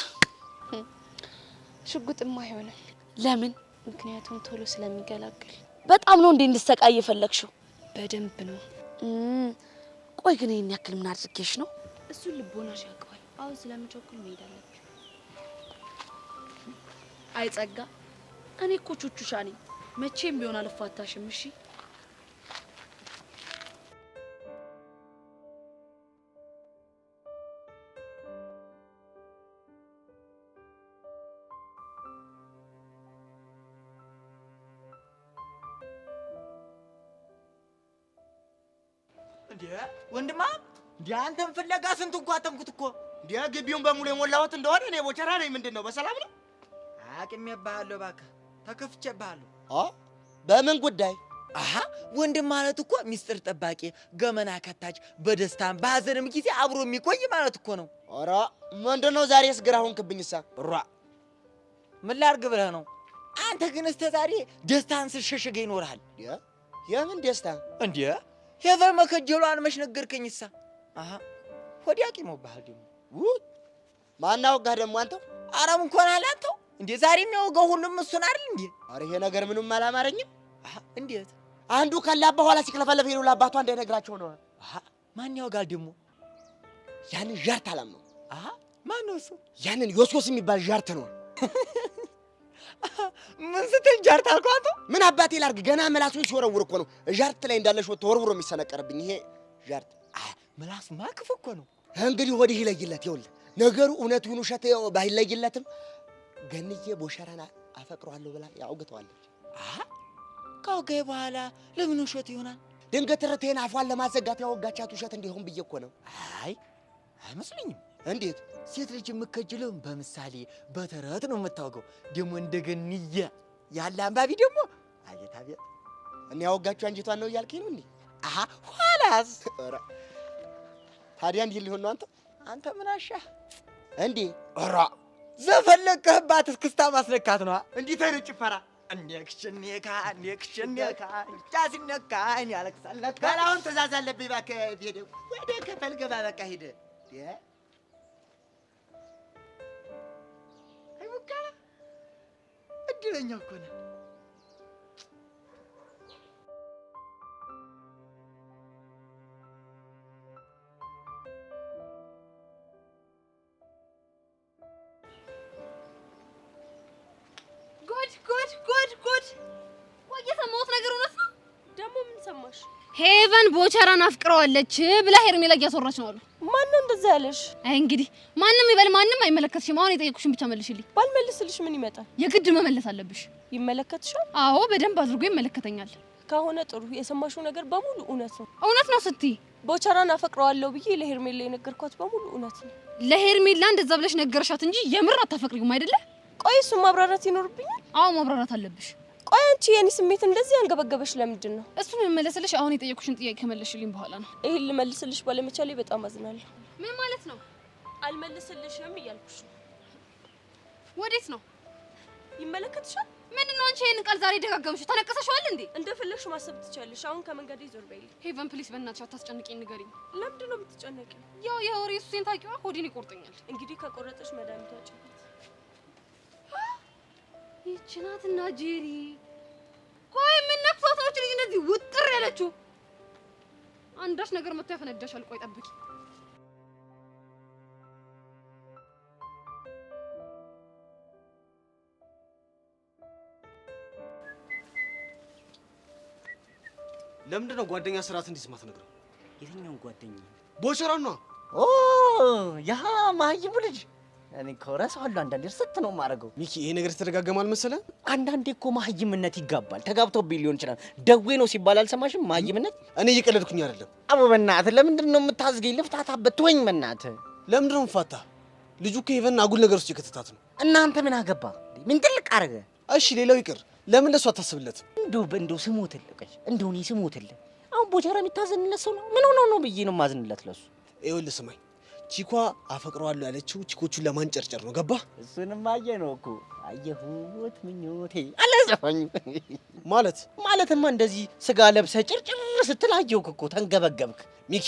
ሽጉጥማ አይሆንም። ለምን? ምክንያቱም ቶሎ ስለሚገላግል። በጣም ነው እንዴ እንድሰቃይ የፈለግሽው? በደንብ ነው። ቆይ ግን ይሄን ያክል ምን አድርጌሽ ነው? እሱን ልቦናሽ ያውቀዋል። አሁን ስለምቸኩል መሄድ አለብኝ። አይ ጸጋ፣ እኔ እኮ ቹቹሻ ነኝ። መቼም ቢሆን አልፋታሽም። እሺ እንዴ ወንድማ፣ እንዴ አንተን ፍለጋ ስንቱን ኳተንኩት እኮ። እንዴ ግቢውን በሙሉ የሞላሁት እንደሆነ እኔ ቦቸራ ነኝ። ምንድን ነው በሰላም ነው? አቅሜብሃለሁ፣ እባክህ ተከፍቼብሃለሁ። በምን ጉዳይ? አሃ ወንድም ማለት እኮ ሚስጥር ጠባቂ፣ ገመና ከታች፣ በደስታም በሀዘንም ጊዜ አብሮ የሚቆይ ማለት እኮ ነው። ኧረ ምንድን ነው ዛሬስ ግራ ሆንክብኝሳ? ሯ ምን ላድርግ ብለህ ነው? አንተ ግን እስከ ዛሬ ደስታን ስትሸሽገ ይኖርሃል። የምን ደስታ? እንዴ ሄቨን መከጀሏን መች ነገርከኝሳ? አሃ ሆዴ አቂሞብሃል ደግሞ። ማን አወጋህ ደግሞ አንተው? ኧረ ምን ሆነሃል አንተው? እንዴ ዛሬ የሚያወጋው ሁሉም እሱን አይደል እንዴ? ኧረ ይሄ ነገር ምንም አላማረኝም። አሃ እንዴት? አንዱ ከላባ በኋላ ሲክለፈለፍ ሄዶ ለአባቷ እንዳይነግራቸው ነው። አሃ ማን ያወጋል ደግሞ? ያንን ዣርት አላምነው። አሃ ማን ነው እሱ? ያንን ዮስዮስ የሚባል ዣርት ነው። ምን ስትል ጃርት አልከው አንተ? ምን አባቴ ላድርግ? ገና ምላሱን ሲወረውር እኮ ነው ዣርት ላይ እንዳለሽ ወጥቶ ወርውሮ የሚሰነቀርብኝ። ይሄ ዣርት ምላሱማ ክፉ እኮ ነው። እንግዲህ ወዲህ ይለይለት። ይኸውልህ ነገሩ እውነት ይሁን ውሸት ባይለይለትም ገንዬ ቦሸራን አፈቅረዋለሁ ብላ ያውግተዋለች። አሃ ካወጋኝ በኋላ ለምን ውሸት ይሆናል? ድንገት እርቴን አፏን ለማዘጋት ያወጋቻት ውሸት እንዲሆን ብዬ እኮ ነው። አይ አይመስለኝም። እንዴት? ሴት ልጅ የምከጅለው በምሳሌ በተረት ነው የምታወገው። ደግሞ እንደ ገንዬ ያለ አንባቢ ደግሞ አቤት አቤት። እኔ ያወጋችሁ አንጀቷን ነው እያልከኝ ነው እንዴ? አሃ ኋላስ? ኧረ ታዲያ እንዲህ ሊሆን ነው አንተ? አንተ ምን አሻህ እንዴ? ኧረ ዘፈለከህባት እስክስታ ማስነካት ነው። እንዴት አይነት ጭፈራ! እኔክሽኔካ እኔክሽኔካ ብቻ ሲነካ እኔ ያለቅሳል ለካ። በል አሁን ትእዛዝ አለብኝ። እባክህ ሄደ ወደ ክፍል ግባ። በቃ ሂድ። አይ ሙካላ እድለኛ እኮ ነህ። ጉድ ጉድ ጉድ ጉድ! ቆይ የሰማሁት ነገር እውነት ነው? ደግሞ ምን ሰማሽ? ሄቨን ቦቸራን አፍቅረዋለች ብላ ሄርሜላ እያስወራች ነው አሉ። ማን ነው እንደዛ ያለሽ? አይ እንግዲህ ማንም ይበል ማንም አይመለከትሽም። አሁን የጠየኩሽን ብቻ መልሽልኝ። ባልመልስልሽ ምን ይመጣል? የግድ መመለስ አለብሽ። ይመለከትሻል? አዎ በደንብ አድርጎ ይመለከተኛል። ከሆነ ጥሩ። የሰማሽው ነገር በሙሉ እውነት ነው። እውነት ነው ስትይ? ቦቸራን አፈቅረዋለሁ ብዬ ለሄርሜላ የነገርኳት በሙሉ እውነት ነው። ለሄርሜላ እንደዛ ብለሽ ነገርሻት እንጂ የምር አታፈቅሪውም አይደለ? ቆይ እሱን ማብራራት ይኖርብኛል? አዎ ማብራራት አለብሽ። ቆይ አንቺ የኔ ስሜት እንደዚህ ያንገበገበሽ ለምንድን ነው? እሱን የምመለስልሽ አሁን የጠየኩሽን ጥያቄ ከመለስሽልኝ በኋላ ነው። ይሄን ልመልስልሽ ባለመቻሌ በጣም አዝናለሁ። ምን ማለት ነው? አልመልስልሽም እያልኩሽ ነው። ወዴት ነው? ይመለከትሻል? ምንድን ነው አንቺ ይሄንን ቃል ዛሬ ደጋገምሽው? ተነቅሰሽዋል እንዴ? እንደፈለግሽ ማሰብ ትችያለሽ። አሁን ከመንገዴ ዞር በይልኝ። ሄቨን please፣ በእናትሽ አታስጨንቂኝ፣ ንገሪኝ። ለምንድን ነው የምትጨነቂው? ያው የወሬ ሱሴን ታውቂዋ፣ ሆዴን ይቆርጠኛል። እንግዲህ ከቆረጠሽ መድኃኒቷ አጭበት። ይህች ናትና ጄሪ። ቆይ ምን ነክቷት ነው ልጅ እንደዚህ ውጥር ያለችው? አንዳች ነገር መጥቶ ያፈነዳሻል። ቆይ ጠብቂ። ለምንድን ነው ጓደኛ ስርዓት እንዲስማ ትነግረው? የትኛውን ጓደኛ? ቦቸራን ነዋ። ኦ ያ መሀይሙ ልጅ። እኔ እኮ እረሳዋለሁ አንዳንዴ፣ እርስት ነው የማደርገው። ሚኪ ይሄ ነገር የተደጋገመ አልመሰለህ? አንዳንዴ እኮ መሀይምነት ይጋባል። ተጋብቶብኝ ሊሆን ይችላል። ደዌ ነው ሲባል አልሰማሽም? መሀይምነት። እኔ እየቀለድኩኝ አይደለም። አቦ በእናትህ ለምንድን ነው የምታዝገኝ? ልፍታታበት ትወኝ በእናትህ። ለምንድን ነው የምፋታ? ልጁ እኮ ሄቨንን አጉል ነገር ውስጥ የከተታት ነው። እናንተ ምን አገባ? ምን ጥልቅ አደረገ? እሺ ሌላው ይቅር፣ ለምን ለሷ አታስብለትም? እንደው እንደው ስሞትልህ፣ ቆይ እንደው እኔ ስሞትልህ፣ አሁን ቦቸራ የሚታዘንለት ሰው ነው? ምን ሆኖ ነው ብዬ ነው የማዝንለት ለሱ? ይኸውልህ ስማኝ፣ ቺኳ አፈቅረዋለሁ ያለችው ቺኮቹን ለማንጨርጨር ነው። ገባ? እሱንም አየህ ነው እኮ አየሁት ምኞቴ አለ ዘፋኙ። ማለት ማለትማ እንደዚህ ስጋ ለብሰህ ጭርጭር ስትል አየሁህ እኮ ተንገበገብክ። ሚኪ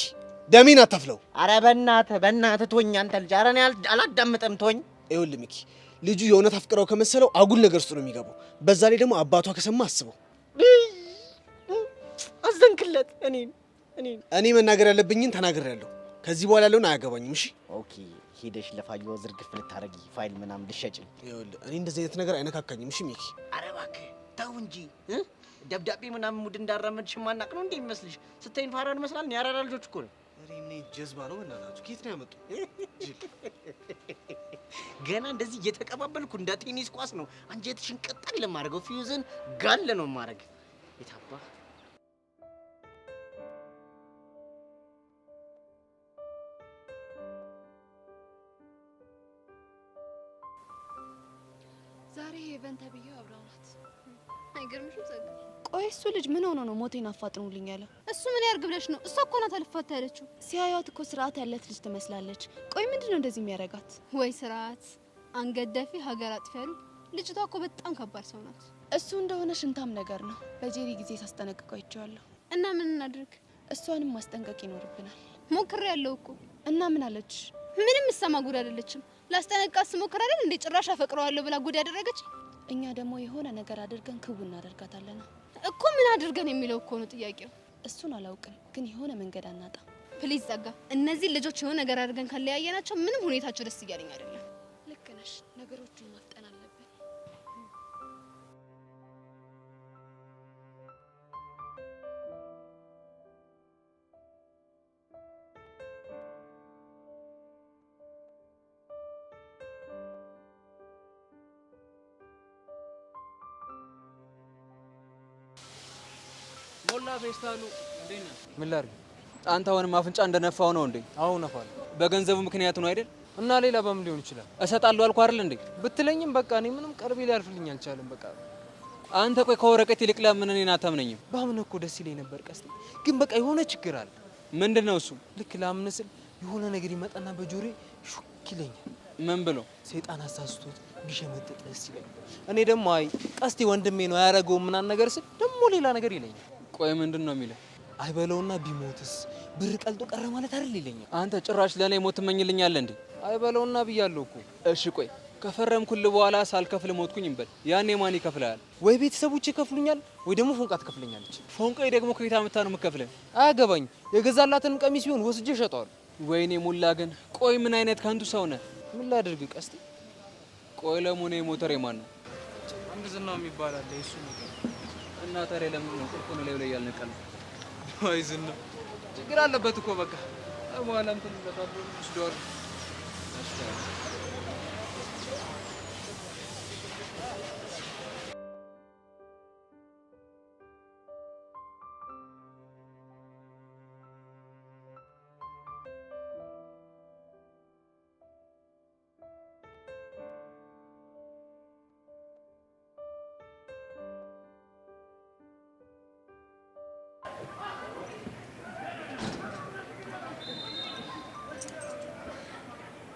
ደሜን አታፍለው። ኧረ በእናትህ በእናትህ ተወኝ አንተ ልጅ። ኧረ እኔ አላዳምጥም ተወኝ። ይኸውልህ ሚኪ ልጁ የእውነት አፍቅረው ከመሰለው አጉል ነገር ውስጥ ነው የሚገባው። በዛ ላይ ደግሞ አባቷ ከሰማ አስበው። አዘንክለት። እኔን እኔን እኔ መናገር ያለብኝን ተናግሬያለሁ። ከዚህ በኋላ ያለውን አያገባኝም። እሺ Okay። ሄደሽ ለፋዮ ዝርግፍ ልታረጊ ፋይል ምናምን ልሸጭ። ይኸውልህ እኔ እንደዚህ አይነት ነገር አይነካካኝም። እሺ ሚኪ? ኧረ እባክህ ተው እንጂ እ ደብዳቤ ምናምን mood እንዳራመድሽ ማናቅ ነው እንዴ የሚመስልሽ? ስታይን ፋራ እንመስላለን። የአራዳ ልጆች እኮ ነው። እኔ ምን ጀዝባ ነው በእናታችሁ? ከየት ነው ያመጡ? ገና እንደዚህ እየተቀባበልኩ እንደ ቴኒስ ኳስ ነው አንጀትሽን ቀጣል ለማድረገው ፊውዝን ጋል ነው ማድረግ። የታባ ዛሬ ሄቨን ተብዬው አብራው ናት። አይገርምሽም? ጸጋ ቆይ እሱ ልጅ ምን ሆኖ ነው ሞቴን አፋጥኑልኝ ያለው? እሱ ምን ያርግ ብለሽ ነው? እሷ እኮ ናት አልፋታ ያለችው። ሲያዩት እኮ ስርዓት ያላት ልጅ ትመስላለች። ቆይ ምንድነው እንደዚህ የሚያረጋት? ወይ ስርዓት፣ አንገት ደፊ ሀገር አጥፊ ያሉ። ልጅቷ እኮ በጣም ከባድ ሰው ናት። እሱ እንደሆነ ሽንታም ነገር ነው። በጄሪ ጊዜ ሳስጠነቅቀው አይቼዋለሁ። እና ምን እናድርግ? እሷንም ማስጠንቀቅ ይኖርብናል። ሞክሬያለሁ እኮ። እና ምን አለች? ምንም እሰማ ጉድ አይደለችም። ላስጠነቅቃት ስሞክር አይደል እንዴ ጭራሽ አፈቅረዋለሁ ብላ ጉድ ያደረገች። እኛ ደግሞ የሆነ ነገር አድርገን ክው እናደርጋታለን እኮ። ምን አድርገን የሚለው እኮ ነው ጥያቄው። እሱን አላውቅም፣ ግን የሆነ መንገድ አናጣ። Please ጸጋ፣ እነዚህ ልጆች የሆነ ነገር አድርገን ካለያየናቸው ምንም ሁኔታቸው ደስ እያለኝ አይደለም። ልክ ነሽ። ነገሮቹን ማፍጠን አለብን። ሞላ ፌስታሉ እንዴት ነህ? ምን ላድርግ? አንተ አሁንም አፍንጫ እንደነፋው ነው እንዴ? አዎ ነፋለሁ። በገንዘቡ ምክንያት ነው አይደል? እና ሌላ በምን ሊሆን ይችላል? እሰጣለሁ አልኩህ አይደል እንዴ? ብትለኝም በቃ እኔ ምንም ቀርቤ ሊያልፍልኝ አልቻለም። በቃ አንተ ቆይ ከወረቀት ይልቅ ለምን እኔን አታምነኝም? ባምን እኮ ደስ ይለኝ ነበር ቀስቴ፣ ግን በቃ የሆነ ችግር አለ። ምንድን ነው እሱ? ልክ ላምን ስል የሆነ ነገር ይመጣና በጆሮዬ ሹክ ይለኛል። ምን ብሎ? ሰይጣን አሳስቶት ቢሸመጥጥስ ይለኛል። እኔ ደግሞ አይ ቀስቴ ወንድሜ ነው አያረገውም ምናምን ነገር ስል ደግሞ ሌላ ነገር ይለኛል። ቆይ ምንድን ነው የሚለው? አይበለውና ቢሞትስ ብር ቀልጦ ቀረ ማለት አይደል ይለኛል። አንተ ጭራሽ ለኔ ሞት ትመኝልኛለህ እንዴ? አይበለውና ብያለሁ እኮ። እሺ ቆይ ከፈረምኩልህ በኋላ ሳልከፍል ሞትኩኝ እንበል፣ ያኔ ማን ይከፍልሃል? ወይ ቤተሰቦቼ ይከፍሉኛል ወይ ደግሞ ፎንቃ ትከፍለኛለች። ፎንቃዬ ደግሞ ከየት አምጥታ ነው የምትከፍልህ? አያገባኝ። የገዛላትንም ቀሚስ ቢሆን ወስጄ እሸጠዋለሁ። ወይኔ ሙላ ግን ቆይ ምን አይነት ከንቱ ሰው ነህ? ምን ላድርግ ቀስቴ? ቆይ ለመሆኑ የሞተር የማን ነው? አንድ ዝናው የሚባል አለ፣ የእሱ ሞተር። እና ታዲያ ለምን ነው ቁልፉን ላይ ላይ ያልነቀለው? አይ ዝናው ችግር አለበት እኮ በቃ በኋላ እንትን ለታብሎ ወስደዋል።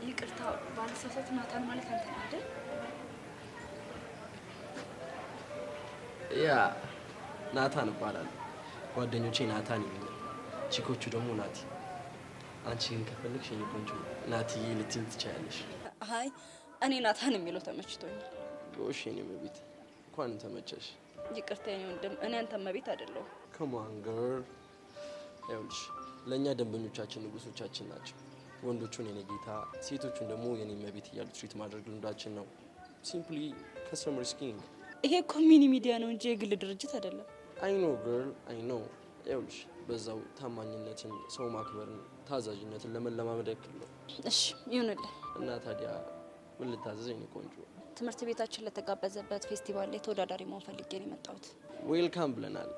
ይቅርታ ባልሳሳት ናታን ማለት አንተ ነህ አይደል? Yeah ናታን እባላለሁ። ጓደኞቼ ናታን ይሉኛል፣ chick ኦቹ ደግሞ ናቲ። አንቺ ግን ከፈለግሽ የኔ ቆንጆ ናትዬ ልትይኝ ትችያለሽ። አይ እኔ ናታን የሚለው ተመችቶኛል። ጎሽ የኔ እመቤት እንኳን ተመቸሽ። ይቅርታ የኔ ወንድም፣ እኔ አንተ እመቤት አይደለሁም። Come on girl። ይኸውልሽ ለእኛ ደንበኞቻችን ንጉሶቻችን ናቸው። ወንዶቹን የኔ ጌታ፣ ሴቶቹን ደግሞ የኔ እመቤት እያሉ treat ማድረግ ልምዳችን ነው። Simply customer is king። ይሄ እኮ mini media ነው እንጂ የግል ድርጅት አይደለም። I know girl I know። ይኸውልሽ በዛው ታማኝነትን፣ ሰው ማክበርን፣ ታዛዥነትን ለመለማመድ ያክል ነው። እሺ ይሁንልህ። እና ታዲያ ምን ልታዘዝ የኔ ቆንጆ? ትምህርት ቤታችን ለተጋበዘበት ፌስቲቫል ላይ ተወዳዳሪ መሆን ፈልጌ ነው የመጣሁት። Welcome ብለናል።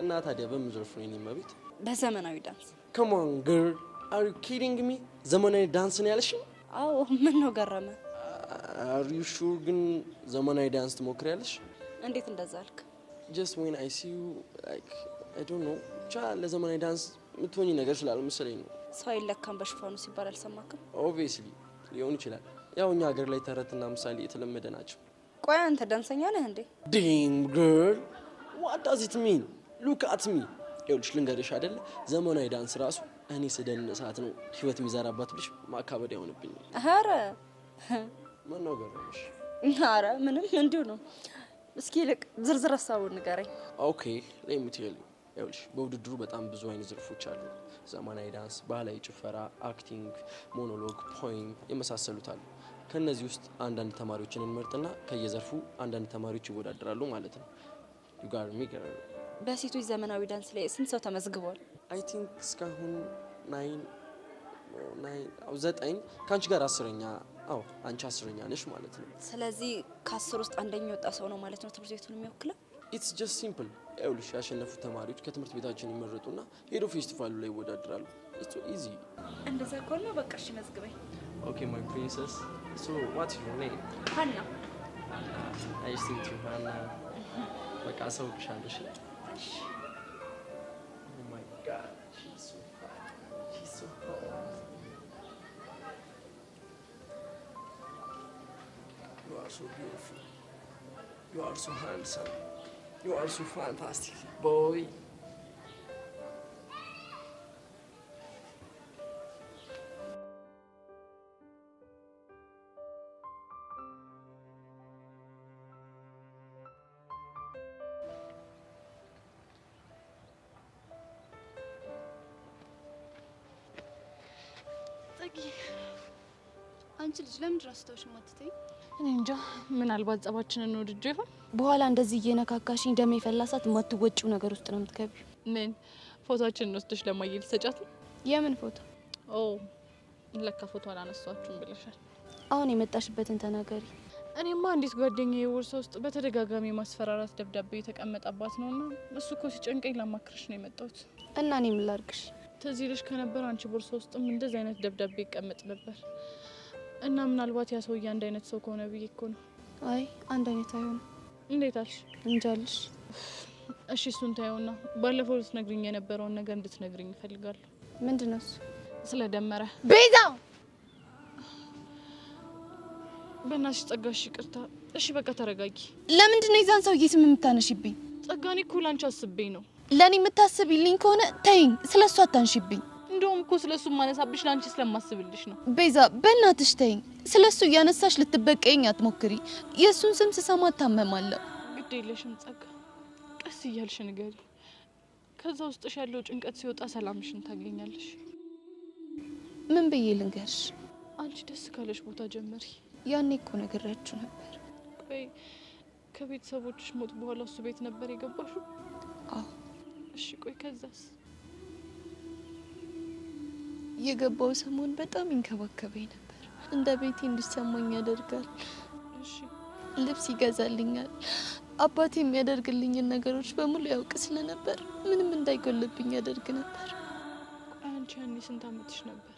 እና ታዲያ በምን ዘርፍ ነው የኔ እመቤት? በዘመናዊ ዳንስ። Come on girl are you kidding me? ዘመናዊ ዳንስ ነው ያልሽኝ? አዎ ምን ነው ገረመ? Are you sure ግን ዘመናዊ ዳንስ ትሞክሪያለሽ? እንዴት እንደዛ አልክ? Just when I see you like I don't know ብቻ ለዘመናዊ ዳንስ የምትሆኚ ነገር ስላልመሰለኝ ነው። ሰው አይለካም በሽፋኑ ሲባል አልሰማክም? Obviously ሊሆን ይችላል። ያው እኛ ሀገር ላይ ተረትና ምሳሌ የተለመደ ናቸው። ቆይ አንተ ዳንሰኛ ነህ እንዴ? Damn girl what does it mean look at me። ይኸውልሽ ልንገርሽ አይደለ ዘመናዊ ዳንስ ራሱ እኔ ስደንሳት ነው ህይወት የሚዘራባት ብልሽ ማካበድ አይሆንብኝም። ኧረ ምነው ገረመሽ? ኧረ ምንም እንዲሁ ነው። እስኪ ይልቅ ዝርዝር ሀሳቡን ንገረኝ። Okay let me tell you ይኸውልሽ በውድድሩ በጣም ብዙ አይነት ዘርፎች አሉ። ዘመናዊ ዳንስ፣ ባህላዊ ጭፈራ፣ acting፣ monologue፣ poem የመሳሰሉት አሉ። ከነዚህ ውስጥ አንዳንድ ተማሪዎችን እንመርጥና ከየዘርፉ አንዳንድ ተማሪዎች ይወዳደራሉ ማለት ነው። You got me girl? በሴቶች ዘመናዊ ዳንስ ላይ ስንት ሰው ተመዝግቧል? I think እስካሁን 9 9፣ አዎ 9፣ ከአንቺ ጋር 10ኛ። አዎ አንቺ 10ኛ ነሽ ማለት ነው። ስለዚህ ከ10 ውስጥ አንደኛ የወጣ ሰው ነው ማለት ነው ትምህርት ቤቱን የሚወክለው። It's just simple። ይኸውልሽ ያሸነፉት ተማሪዎች ከትምህርት ቤታችን ይመረጡና ሄዶ ፌስቲቫሉ ላይ ይወዳደራሉ። It's easy። እንደዛ ከሆነ በቃ እሺ መዝግበኝ። Okay my princess, so what's your name? ሀና። Nice to meet you ሀና። በቃ አሳውቅሻለሁ። እሺ? እሺ። Oh my God, she's so fine. She's so hot. You are so beautiful. You are so handsome. You are so fantastic, boy. ጽጌ፣ አንቺ ልጅ ለምንድን ነው ስታውሽ የማትተይኝ? እኔ እንጃ፣ ምናልባት ጸባችንን ወድጄ ይሆን? በኋላ እንደዚህ እየነካካሽኝ ደም የፈላ ሰዓት የማትወጪው ነገር ውስጥ ነው የምትገቢው። ምን ፎቶአችንን ወስደሽ ለማየ ልትሰጫት ነው? የምን ፎቶ? ኦ ለካ ፎቶ አላነሷችሁም ብለሻል። አሁን የመጣሽበትን ተናገሪ። እኔማ አንዲት ጓደኛዬ ቦርሳ ውስጥ በተደጋጋሚ የማስፈራራት ደብዳቤ የተቀመጠባት ነውና እሱ እኮ ሲጨንቀኝ ላማክርሽ ነው የመጣሁት። እና እኔ ምን ላድርግሽ? ትዝ ይልሽ ከነበር አንቺ ቦርሳ ውስጥም እንደዚህ አይነት ደብዳቤ ይቀመጥ ነበር። እና ምናልባት ያ ሰውዬ አንድ አይነት ሰው ከሆነ ብዬ እኮ ነው። አይ አንድ አይነት አይሆንም። እንዴት አልሽ? እንጃልሽ። እሺ እሱን ታየውና ባለፈው ልትነግሪኝ የነበረውን ነገር እንድትነግሪኝ እፈልጋለሁ። ምንድን ነው እሱ? ስለደመረ። ቤዛ! በእናትሽ ጸጋሽ ይቅርታ። እሺ በቃ ተረጋጊ። ለምንድን ነው የዛን ሰውዬ ስም የምታነሺብኝ? ጸጋ፣ እኔ እኮ ላንቺ አስቤ ነው። ለእኔ የምታስቢልኝ ከሆነ ተይኝ፣ ስለሱ አታንሺብኝ። እንደውም እኮ ስለሱ ማነሳብሽ ላንቺ ስለማስብልሽ ነው። ቤዛ በእናትሽ ተይኝ። ስለሱ እያነሳሽ ልትበቀይኝ አትሞክሪ። የእሱን ስም ስሰማ እታመማለሁ። ግድ የለሽም ጸጋ፣ ቀስ እያልሽ ንገሪ። ከዛ ውስጥሽ ያለው ጭንቀት ሲወጣ ሰላምሽን ታገኛለሽ። ምን ብዬ ልንገርሽ? አንቺ ደስ ካለሽ ቦታ ጀመሪ። ያኔ እኮ ነግሬያችሁ ነበር። ቆይ ከቤተሰቦችሽ ሞት በኋላ እሱ ቤት ነበር የገባሽው? አዎ። እሺ ቆይ ከዛስ? የገባው ሰሞን በጣም ይንከባከበኝ ነበር። እንደ ቤቴ እንዲሰማኝ ያደርጋል። እሺ ልብስ ይገዛልኛል። አባቴ የሚያደርግልኝን ነገሮች በሙሉ ያውቅ ስለነበር ምንም እንዳይጎልብኝ ያደርግ ነበር። ቆይ አንቺ ያኔ ስንት አመትሽ ነበር?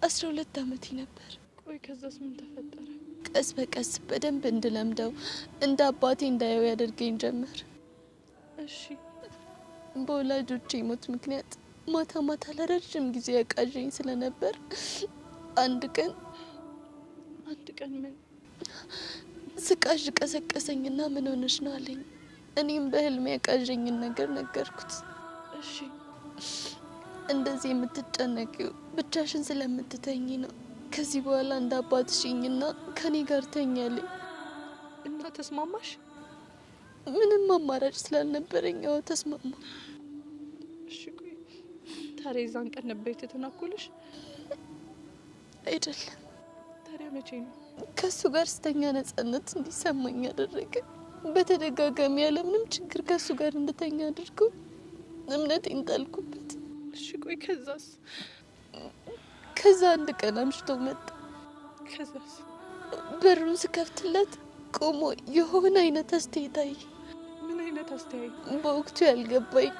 12 አመቴ ነበር። ቆይ ከዛስ ምን ተፈጠረ? ቀስ በቀስ በደንብ እንድለምደው እንደ አባቴ እንዳየው ያደርገኝ ጀመር። እሺ በወላጆቼ ሞት ምክንያት ማታ ማታ ለረጅም ጊዜ ያቃዠኝ ስለነበር አንድ ቀን ምን ስቃዥ ቀሰቀሰኝና ምን ሆነሽ ነው አለኝ። እኔም በህልሜ ያቃዠኝን ነገር ነገርኩት። እሺ እንደዚህ የምትጨነቂው ብቻሽን ስለምትተኝ ነው። ከዚህ በኋላ እንደ አባትሽ ይኝና ከኔ ጋር ተኝ አለኝ። እና ተስማማሽ? ምንም አማራጭ ስላልነበረኝ አዎ ተስማማ። እሺ ቆይ ታዲያ የዛን ቀን ነበር የተተናኮለሽ? አይደለም። ታዲያ መቼ ነው? ከሱ ጋር ስተኛ ነጻነት እንዲሰማኝ አደረገ። በተደጋጋሚ ያለምንም ችግር ከሱ ጋር እንድተኛ አድርጎ እምነቴን ጣልኩበት። እሺ ቆይ ከዛስ? ከዛ አንድ ቀን አምሽቶ መጣ። ከዛስ? በሩን ስከፍትለት ቆሞ የሆነ አይነት አስተያየት አየ። ምን አይነት አስተያየት? በወቅቱ ያልገባኝ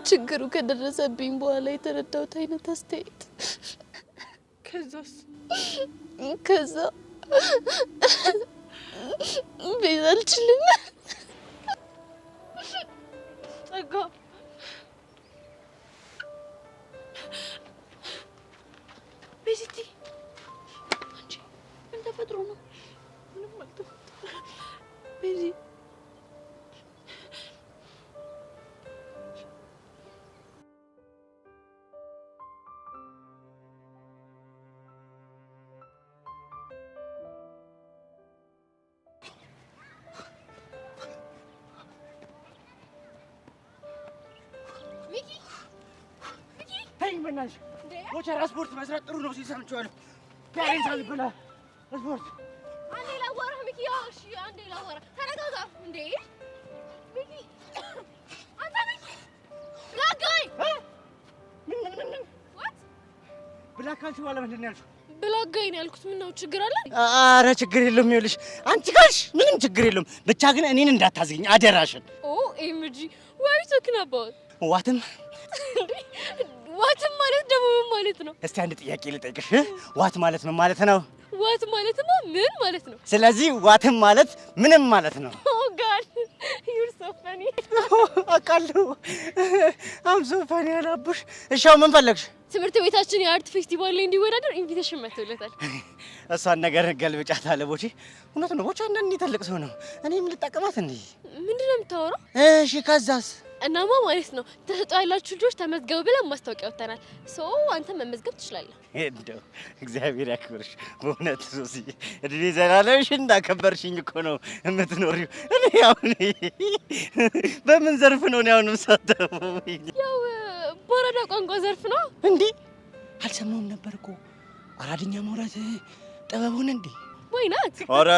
ችግሩ ከደረሰብኝ በኋላ የተረዳሁት አይነት አስተያየት። ከዛስ? ከዛ ቤዛ አልችልም። ጸጋ ቤዚቲ፣ አንቺ ምን ተፈጥሮ ነው? ምንም አልተፈጠረም። ቤዚ በእናትሽ ቦቸራ ስፖርት መስራት ጥሩ ነው ሲል ሰምቼዋለሁ። ዳሬን ሳልበላ ስፖርት አንዴ ላዋራህ ሚኪ። ያው እሺ አንዴ ላዋራህ። ተረጋጋ እንዴ ሚኪ። አንተ ሚኪ black guy ምን ምን ምን what black ካልሽ በኋላ ምንድን ነው ያልሽው? black guy ነው ያልኩት። ምነው ችግር አለ? ኧረ ችግር የለውም። ይኸውልሽ አንቺ ካልሽ ምንም ችግር የለውም። ብቻ ግን እኔን እንዳታዝግኝ አደራሽን። OMG what you talking about? what ም what ም ማለት ደግሞ ምን ማለት ነው? እስቲ አንድ ጥያቄ ልጠይቅሽ። what ማለት ምን ማለት ነው? what ማለትማ ምን ማለት ነው? ስለዚህ what ም ማለት ምንም ማለት ነው። Oh God you're so funny። አውቃለሁ። I'm so funny አላቡሽ። እሺ አሁን ምን ፈለግሽ? ትምህርት ቤታችን የ art festival ላይ እንዲወዳደር invitation መጥቶለታል። እሷን ነገር ገልብጫት አለ ቦቼ። እውነት ነው ቦቼ፣ አንዳንዴ ትልቅ ሰው ነው። እኔም ልጠቀማት እንዴ? ምንድን ነው የምታወራው? እሺ ከዛስ? እናማ ማለት ነው ተሰጥኦ ያላችሁ ልጆች ተመዝገቡ ብለን ማስታወቂያ ወጥተናል። So አንተ መመዝገብ ትችላለህ። እንደው እግዚአብሔር ያክብርሽ በእውነት ሶሲ፣ እድሜ ዘላለምሽ እንዳከበርሽኝ እኮ ነው የምትኖሪው። እኔ አሁን በምን ዘርፍ ነው እኔ አሁን የምሳተፈው? ያው በአራዳ ቋንቋ ዘርፍ ነው። እንዴ አልሰማሁም ነበር እኮ አራድኛ ማውራት ጥበብ ሆነ እንዴ? Why not? ኧረ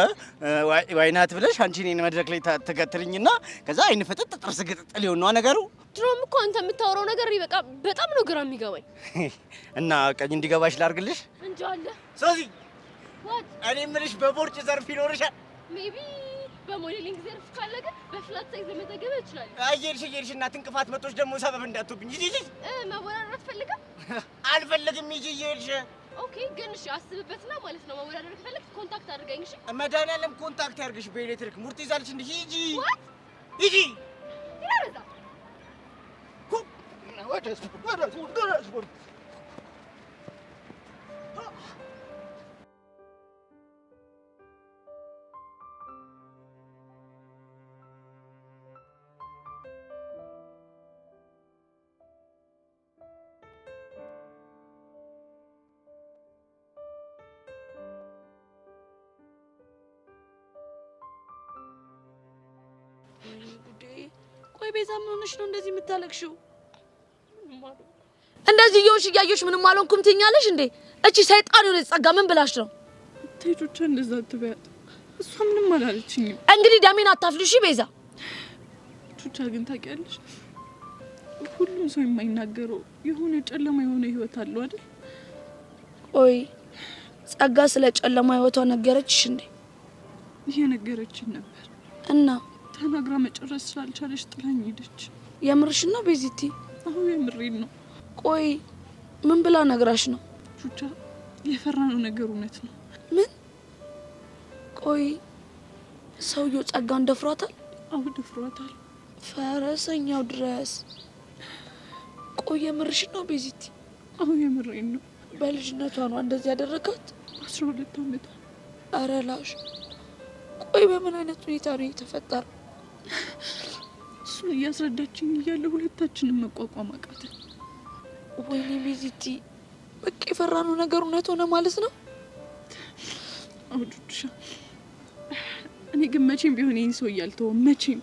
why not ብለሽ አንቺ እኔን መድረክ ላይ ትገትልኝና ከዛ አይን ፍጥጥ ጥርስ ግጥጥ ሊሆን ነዋ ነገሩ። ድሮም እኮ አንተ የምታወራው ነገር በቃ በጣም ነው ግራ የሚገባኝ። እና ቀኝ እንዲገባሽ ላድርግልሽ እንጃ አለ ሶሲ። What? እኔ የምልሽ በቦርጭ ዘርፍ ይኖርሻል? Maybe በ modeling ዘርፍ ካለ ግን በ flat size ለመዘገብ እችላለሁ። እየሄድሽ እየሄድሽ እናት እንቅፋት መጦች ደግሞ ሰበብ እንዳትሆብኝ። ሂጂ ሂጂ። መወዳደር አትፈልግም? አልፈልግም። ሂጂ እየሄድሽ። Okay ግን እሺ አስብበትና ማለት ነው መወዳደር ከፈለግክ contact አድርገኝ። እሺ መድኃኒዓለም contact ያድርግሽ። በኤሌክትሪክ ሙርት ይዛለች እንዴ? ሂጂ What? ሂጂ። ይላረዛ ወደ ስፖርት ወደ ስፖርት ወደ ስፖርት። ቆይ ቤዛ ምን ሆነሽ ነው እንደዚህ የምታለቅሽው? እንደዚህ እየሆንሽ እያየሽ ምንም አልሆንኩም ትይኛለሽ እንዴ? እቺ ሰይጣን የሆነች ጸጋ ምን ብላሽ ነው? ቴጆቿ እንደዛ አትበያት። እሷ ምንም አላለችኝም። እንግዲህ ደሜን አታፍልሽ እሺ ቤዛ። ቹቻ ግን ታውቂያለሽ፣ ሁሉም ሰው የማይናገረው የሆነ ጨለማ የሆነ ህይወት አለው አይደል? ቆይ ጸጋ ስለ ጨለማ ህይወቷ ነገረችሽ እንዴ? እየነገረችኝ ነበር። እና ተናግራ መጨረስ ስላልቻለች ጥላኝ ሄደች። የምርሽ ነው ቤዚቲ? አዎ የምሬን ነው። ቆይ ምን ብላ ነግራሽ ነው? ቹቻ የፈራነው ነገር እውነት ነው። ምን? ቆይ ሰውየው ጸጋን ደፍሯታል? አዎ ደፍሯታል። ፈረሰኛው ድረስ። ቆይ የምርሽ ነው ቤዚቲ? አዎ የምሬን ነው። በልጅነቷ ነው እንደዚህ ያደረጋት? 12 ዓመቷ። ኧረ ላሽ። ቆይ በምን አይነት ሁኔታ ነው የተፈጠረው? እሱን እያስረዳችኝ እያለ ሁለታችንን መቋቋም አቃተን። ወይኔ ቤዚቲ፣ በቃ የፈራነው ነገር እውነት ሆነ ማለት ነው። አዎ ቹቻ፣ እኔ ግን መቼም ቢሆን ይህን ሰውዬ አልተወውም። መቼም።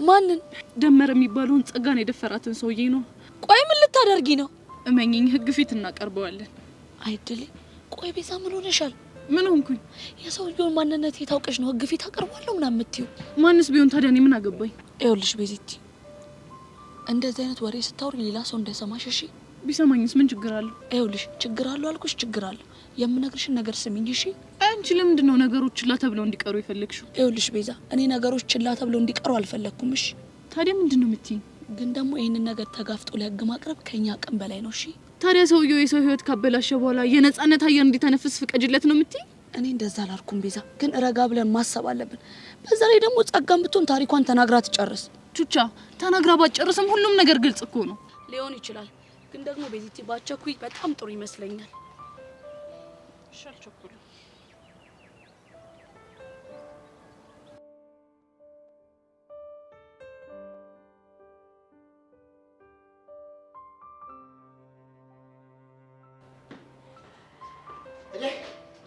ማንን? ደመረ የሚባለውን ጸጋን የደፈራትን ሰውዬ ነው። ቆይ ምን ልታደርጊ ነው? እመኚኝ፣ ህግ ፊት እናቀርበዋለን። አይድል። ቆይ ቤዛ ምን ሆነሻል? ምን ሆንኩኝ? የሰውየውን ማንነት የታውቀሽ ነው ህግ ፊት አቀርባለሁ ምናምን የምትይው? ማንስ ቢሆን ታዲያ እኔ ምን አገባኝ? ይኸውልሽ ቤዚቲ፣ እንደዚህ አይነት ወሬ ስታወሪ ሌላ ሰው እንዳይሰማሽ እሺ? ቢሰማኝስ ምን ችግር አለው? ይኸውልሽ ችግር አለው አልኩሽ፣ ችግር አለው። የምነግርሽን ነገር ስሚኝ እሺ? አንቺ ለምንድን ነው ነገሮች ችላ ተብለው እንዲቀሩ የፈለግሽው? ይኸውልሽ ቤዛ፣ እኔ ነገሮች ችላ ተብለው እንዲቀሩ አልፈለግኩም እሺ? ታዲያ ምንድን ነው የምትይኝ? ግን ደግሞ ይህንን ነገር ተጋፍጦ ለህግ ማቅረብ ከኛ አቅም በላይ ነው እሺ? ታዲያ ሰውየው የሰው ህይወት ካበላሸ በኋላ የነጻነት አየር እንዲተነፍስ ፍቀጅለት ነው የምትይኝ? እኔ እንደዛ አላልኩም ቤዛ፣ ግን ረጋ ብለን ማሰብ አለብን። በዛ ላይ ደግሞ ጸጋም ብትሆን ታሪኳን ተናግራ ትጨርስ። ቹቻ ተናግራ ባትጨርስም ሁሉም ነገር ግልጽ እኮ ነው። ሊሆን ይችላል፣ ግን ደግሞ ቤዚቲ ባቸኩይ በጣም ጥሩ ይመስለኛል። እሺ አልቸኩልም።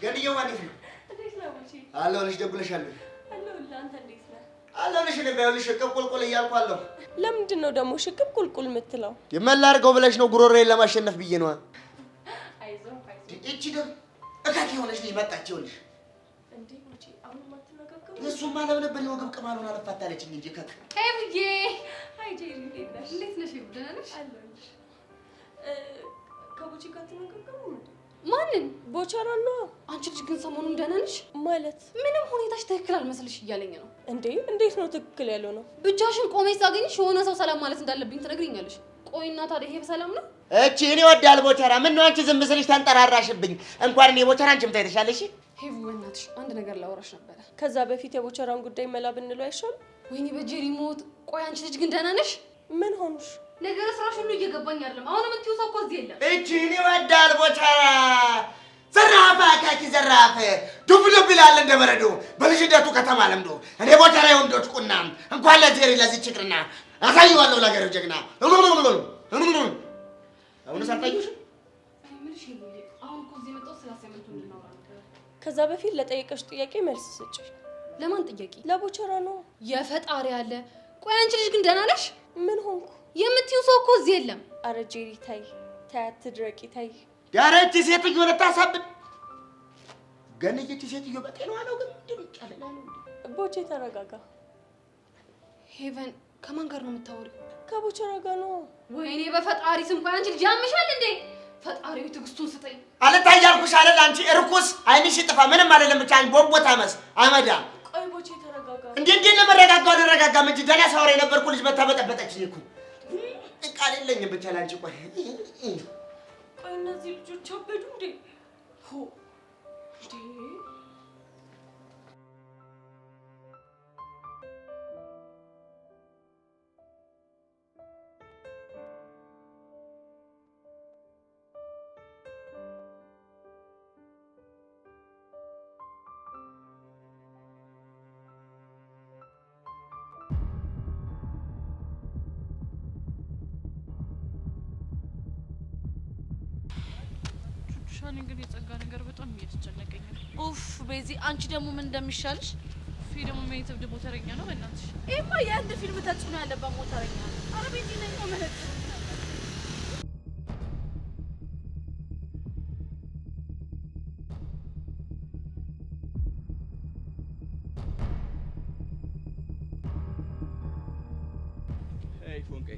ገንየው ማለት ነው። እንዴት ነህ ቡቺ? አለሁልሽ። ደውለሻለሁ። አለሁልህ። አንተ እንዴት ነህ? አለሁልሽ። እኔ ባይሆንልሽ ሽቅብ ቁልቁል እያልኩ አለሁ። ለምንድን ነው ደግሞ ሽቅብ ቁልቁል የምትለው? የመላ አድርገው ብለሽ ነው ጉሮሮዬን ለማሸነፍ ብዬ ነዋ። አይዞህ አይዞህ። እቺ ደግሞ እካክ የሆነች ልጅ መጣች። ይኸውልሽ እንዴ ቦቼ፣ አሁንም አትነጋገሩ? እሱማ ለምን ነበር የወገብ ቅማሉን አልፋታለችኝ እንጂ እካክ። ሄብዬ፣ Hi ጄሪ፣ እንዴት ነሽ? እንዴት ነሽ? ሄቡ ደህና ነሽ? አለሁልሽ። ከቦቼ ጋር አትነጋገሩም እንዴ? ማንን? ቦቸራ ነው። አንቺ ልጅ ግን ሰሞኑን ደህና ነሽ? ማለት ምንም ሁኔታሽ ትክክል አልመስልሽ እያለኝ ነው። እንዴ እንዴት ነው ትክክል ያለው ነው? ብቻሽን ቆመሽ ሳገኝሽ የሆነ ሰው ሰላም ማለት እንዳለብኝ ትነግሪኛለሽ። ቆይና ታዲያ ይሄ በሰላም ነው? እቺ እኔ እወዳለሁ ቦቸራ። ምን ነው አንቺ ዝም ስልሽ ተንጠራራሽብኝ? እንኳን እኔ ቦቸራ አንቺም ታይተሻለሽ። ሄቡ በእናትሽ አንድ ነገር ላወራሽ ነበረ። ከዛ በፊት የቦቸራን ጉዳይ መላ ብንለው አይሻልም? ወይኔ በጄሪ ሞት። ቆይ አንቺ ልጅ ግን ደህና ነሽ? ምን ሆንሽ? ነገር ስራሽ ሁሉ እየገባኝ አይደለም። አሁን የምትይው ሰው እኮ እዚህ የለም። እቺ እኔ እወዳለሁ ቦቸራ። ዘራፍ አካኪ ዘራፍ ዱብ ዱብ ይላል እንደ በረዶ በልጅነቱ ከተማ ለምዶ። እኔ ቦቸራ የወንዶች ቁና እንኳን ለጄሪ ለዚህ ችግርና አሳየዋለሁ ለሀገሬው ጀግና። አሁንስ አልታየሽም? እኔ የምልሽ ሄቡዬ፣ አሁን እኮ እዚህ የመጣሁት ስለ assignment ኡ እንድናወራ ነበረ። ከዛ በፊት ለጠየቀሽ ጥያቄ መልስ ስጪ። ለማን ጥያቄ? ለቦቸራ ነው። የፈጣሪ አለ። ቆይ አንቺ ልጅ ግን ደህና ነሽ? ምን ሆንኩ? የምትይው ሰው እኮ እዚህ የለም። አረ ጄሪ ታይ ታይ፣ አትድረቂ ታይ። ኧረ እቺ ሴትዮ ልታሳብድ ገንዬ። እቺ ሴትዮ በጤናዋ ነው ግን ምንድን ነው ጨለላ ነው እንዴ? ቦቼ ተረጋጋ። ሄቨን ከማን ጋር ነው የምታወሪው? ከቦቸራ ጋር ነው። ወይኔ በፈጣሪ ስም። ቆይ አንቺ ልጅ ያምሻል እንዴ? ፈጣሪው ትዕግስቱን ስጠኝ። አልታይ ያልኩሽ አይደል? አንቺ እርኩስ አይንሽ ይጥፋ። ምንም አይደለም። ብቻ አንቺ ቦቦታ መስ አመዳ። ቆይ ቦቼ ተረጋጋ። እንዴ እንዴ ነው መረጋጋው? አልረጋጋም እንጂ ደህና ሳወራ የነበርኩ ልጅ መታ በጠበጠችኝ እኮ። ቃል የለኝም ብቻ ለአንቺ። ቆይ ቆይ እነዚህ ልጆች አበዱ እንዴ? ሆ እንዴ! ሹሻን ግን የጸጋ ነገር በጣም እያስጨነቀኝ ነው። ኡፍ ቤዚ፣ አንቺ ደግሞ ምን እንደሚሻልሽ። ፊ ደግሞ ምን የተብድ ሞተረኛ ነው በእናትሽ። ይሄማ የአንድ ፊልም ተጽዕኖ ያለባት ሞተረኛ ነው። ኧረ ቤዚ ነኝ መለጥ Hey ፎንቄ፣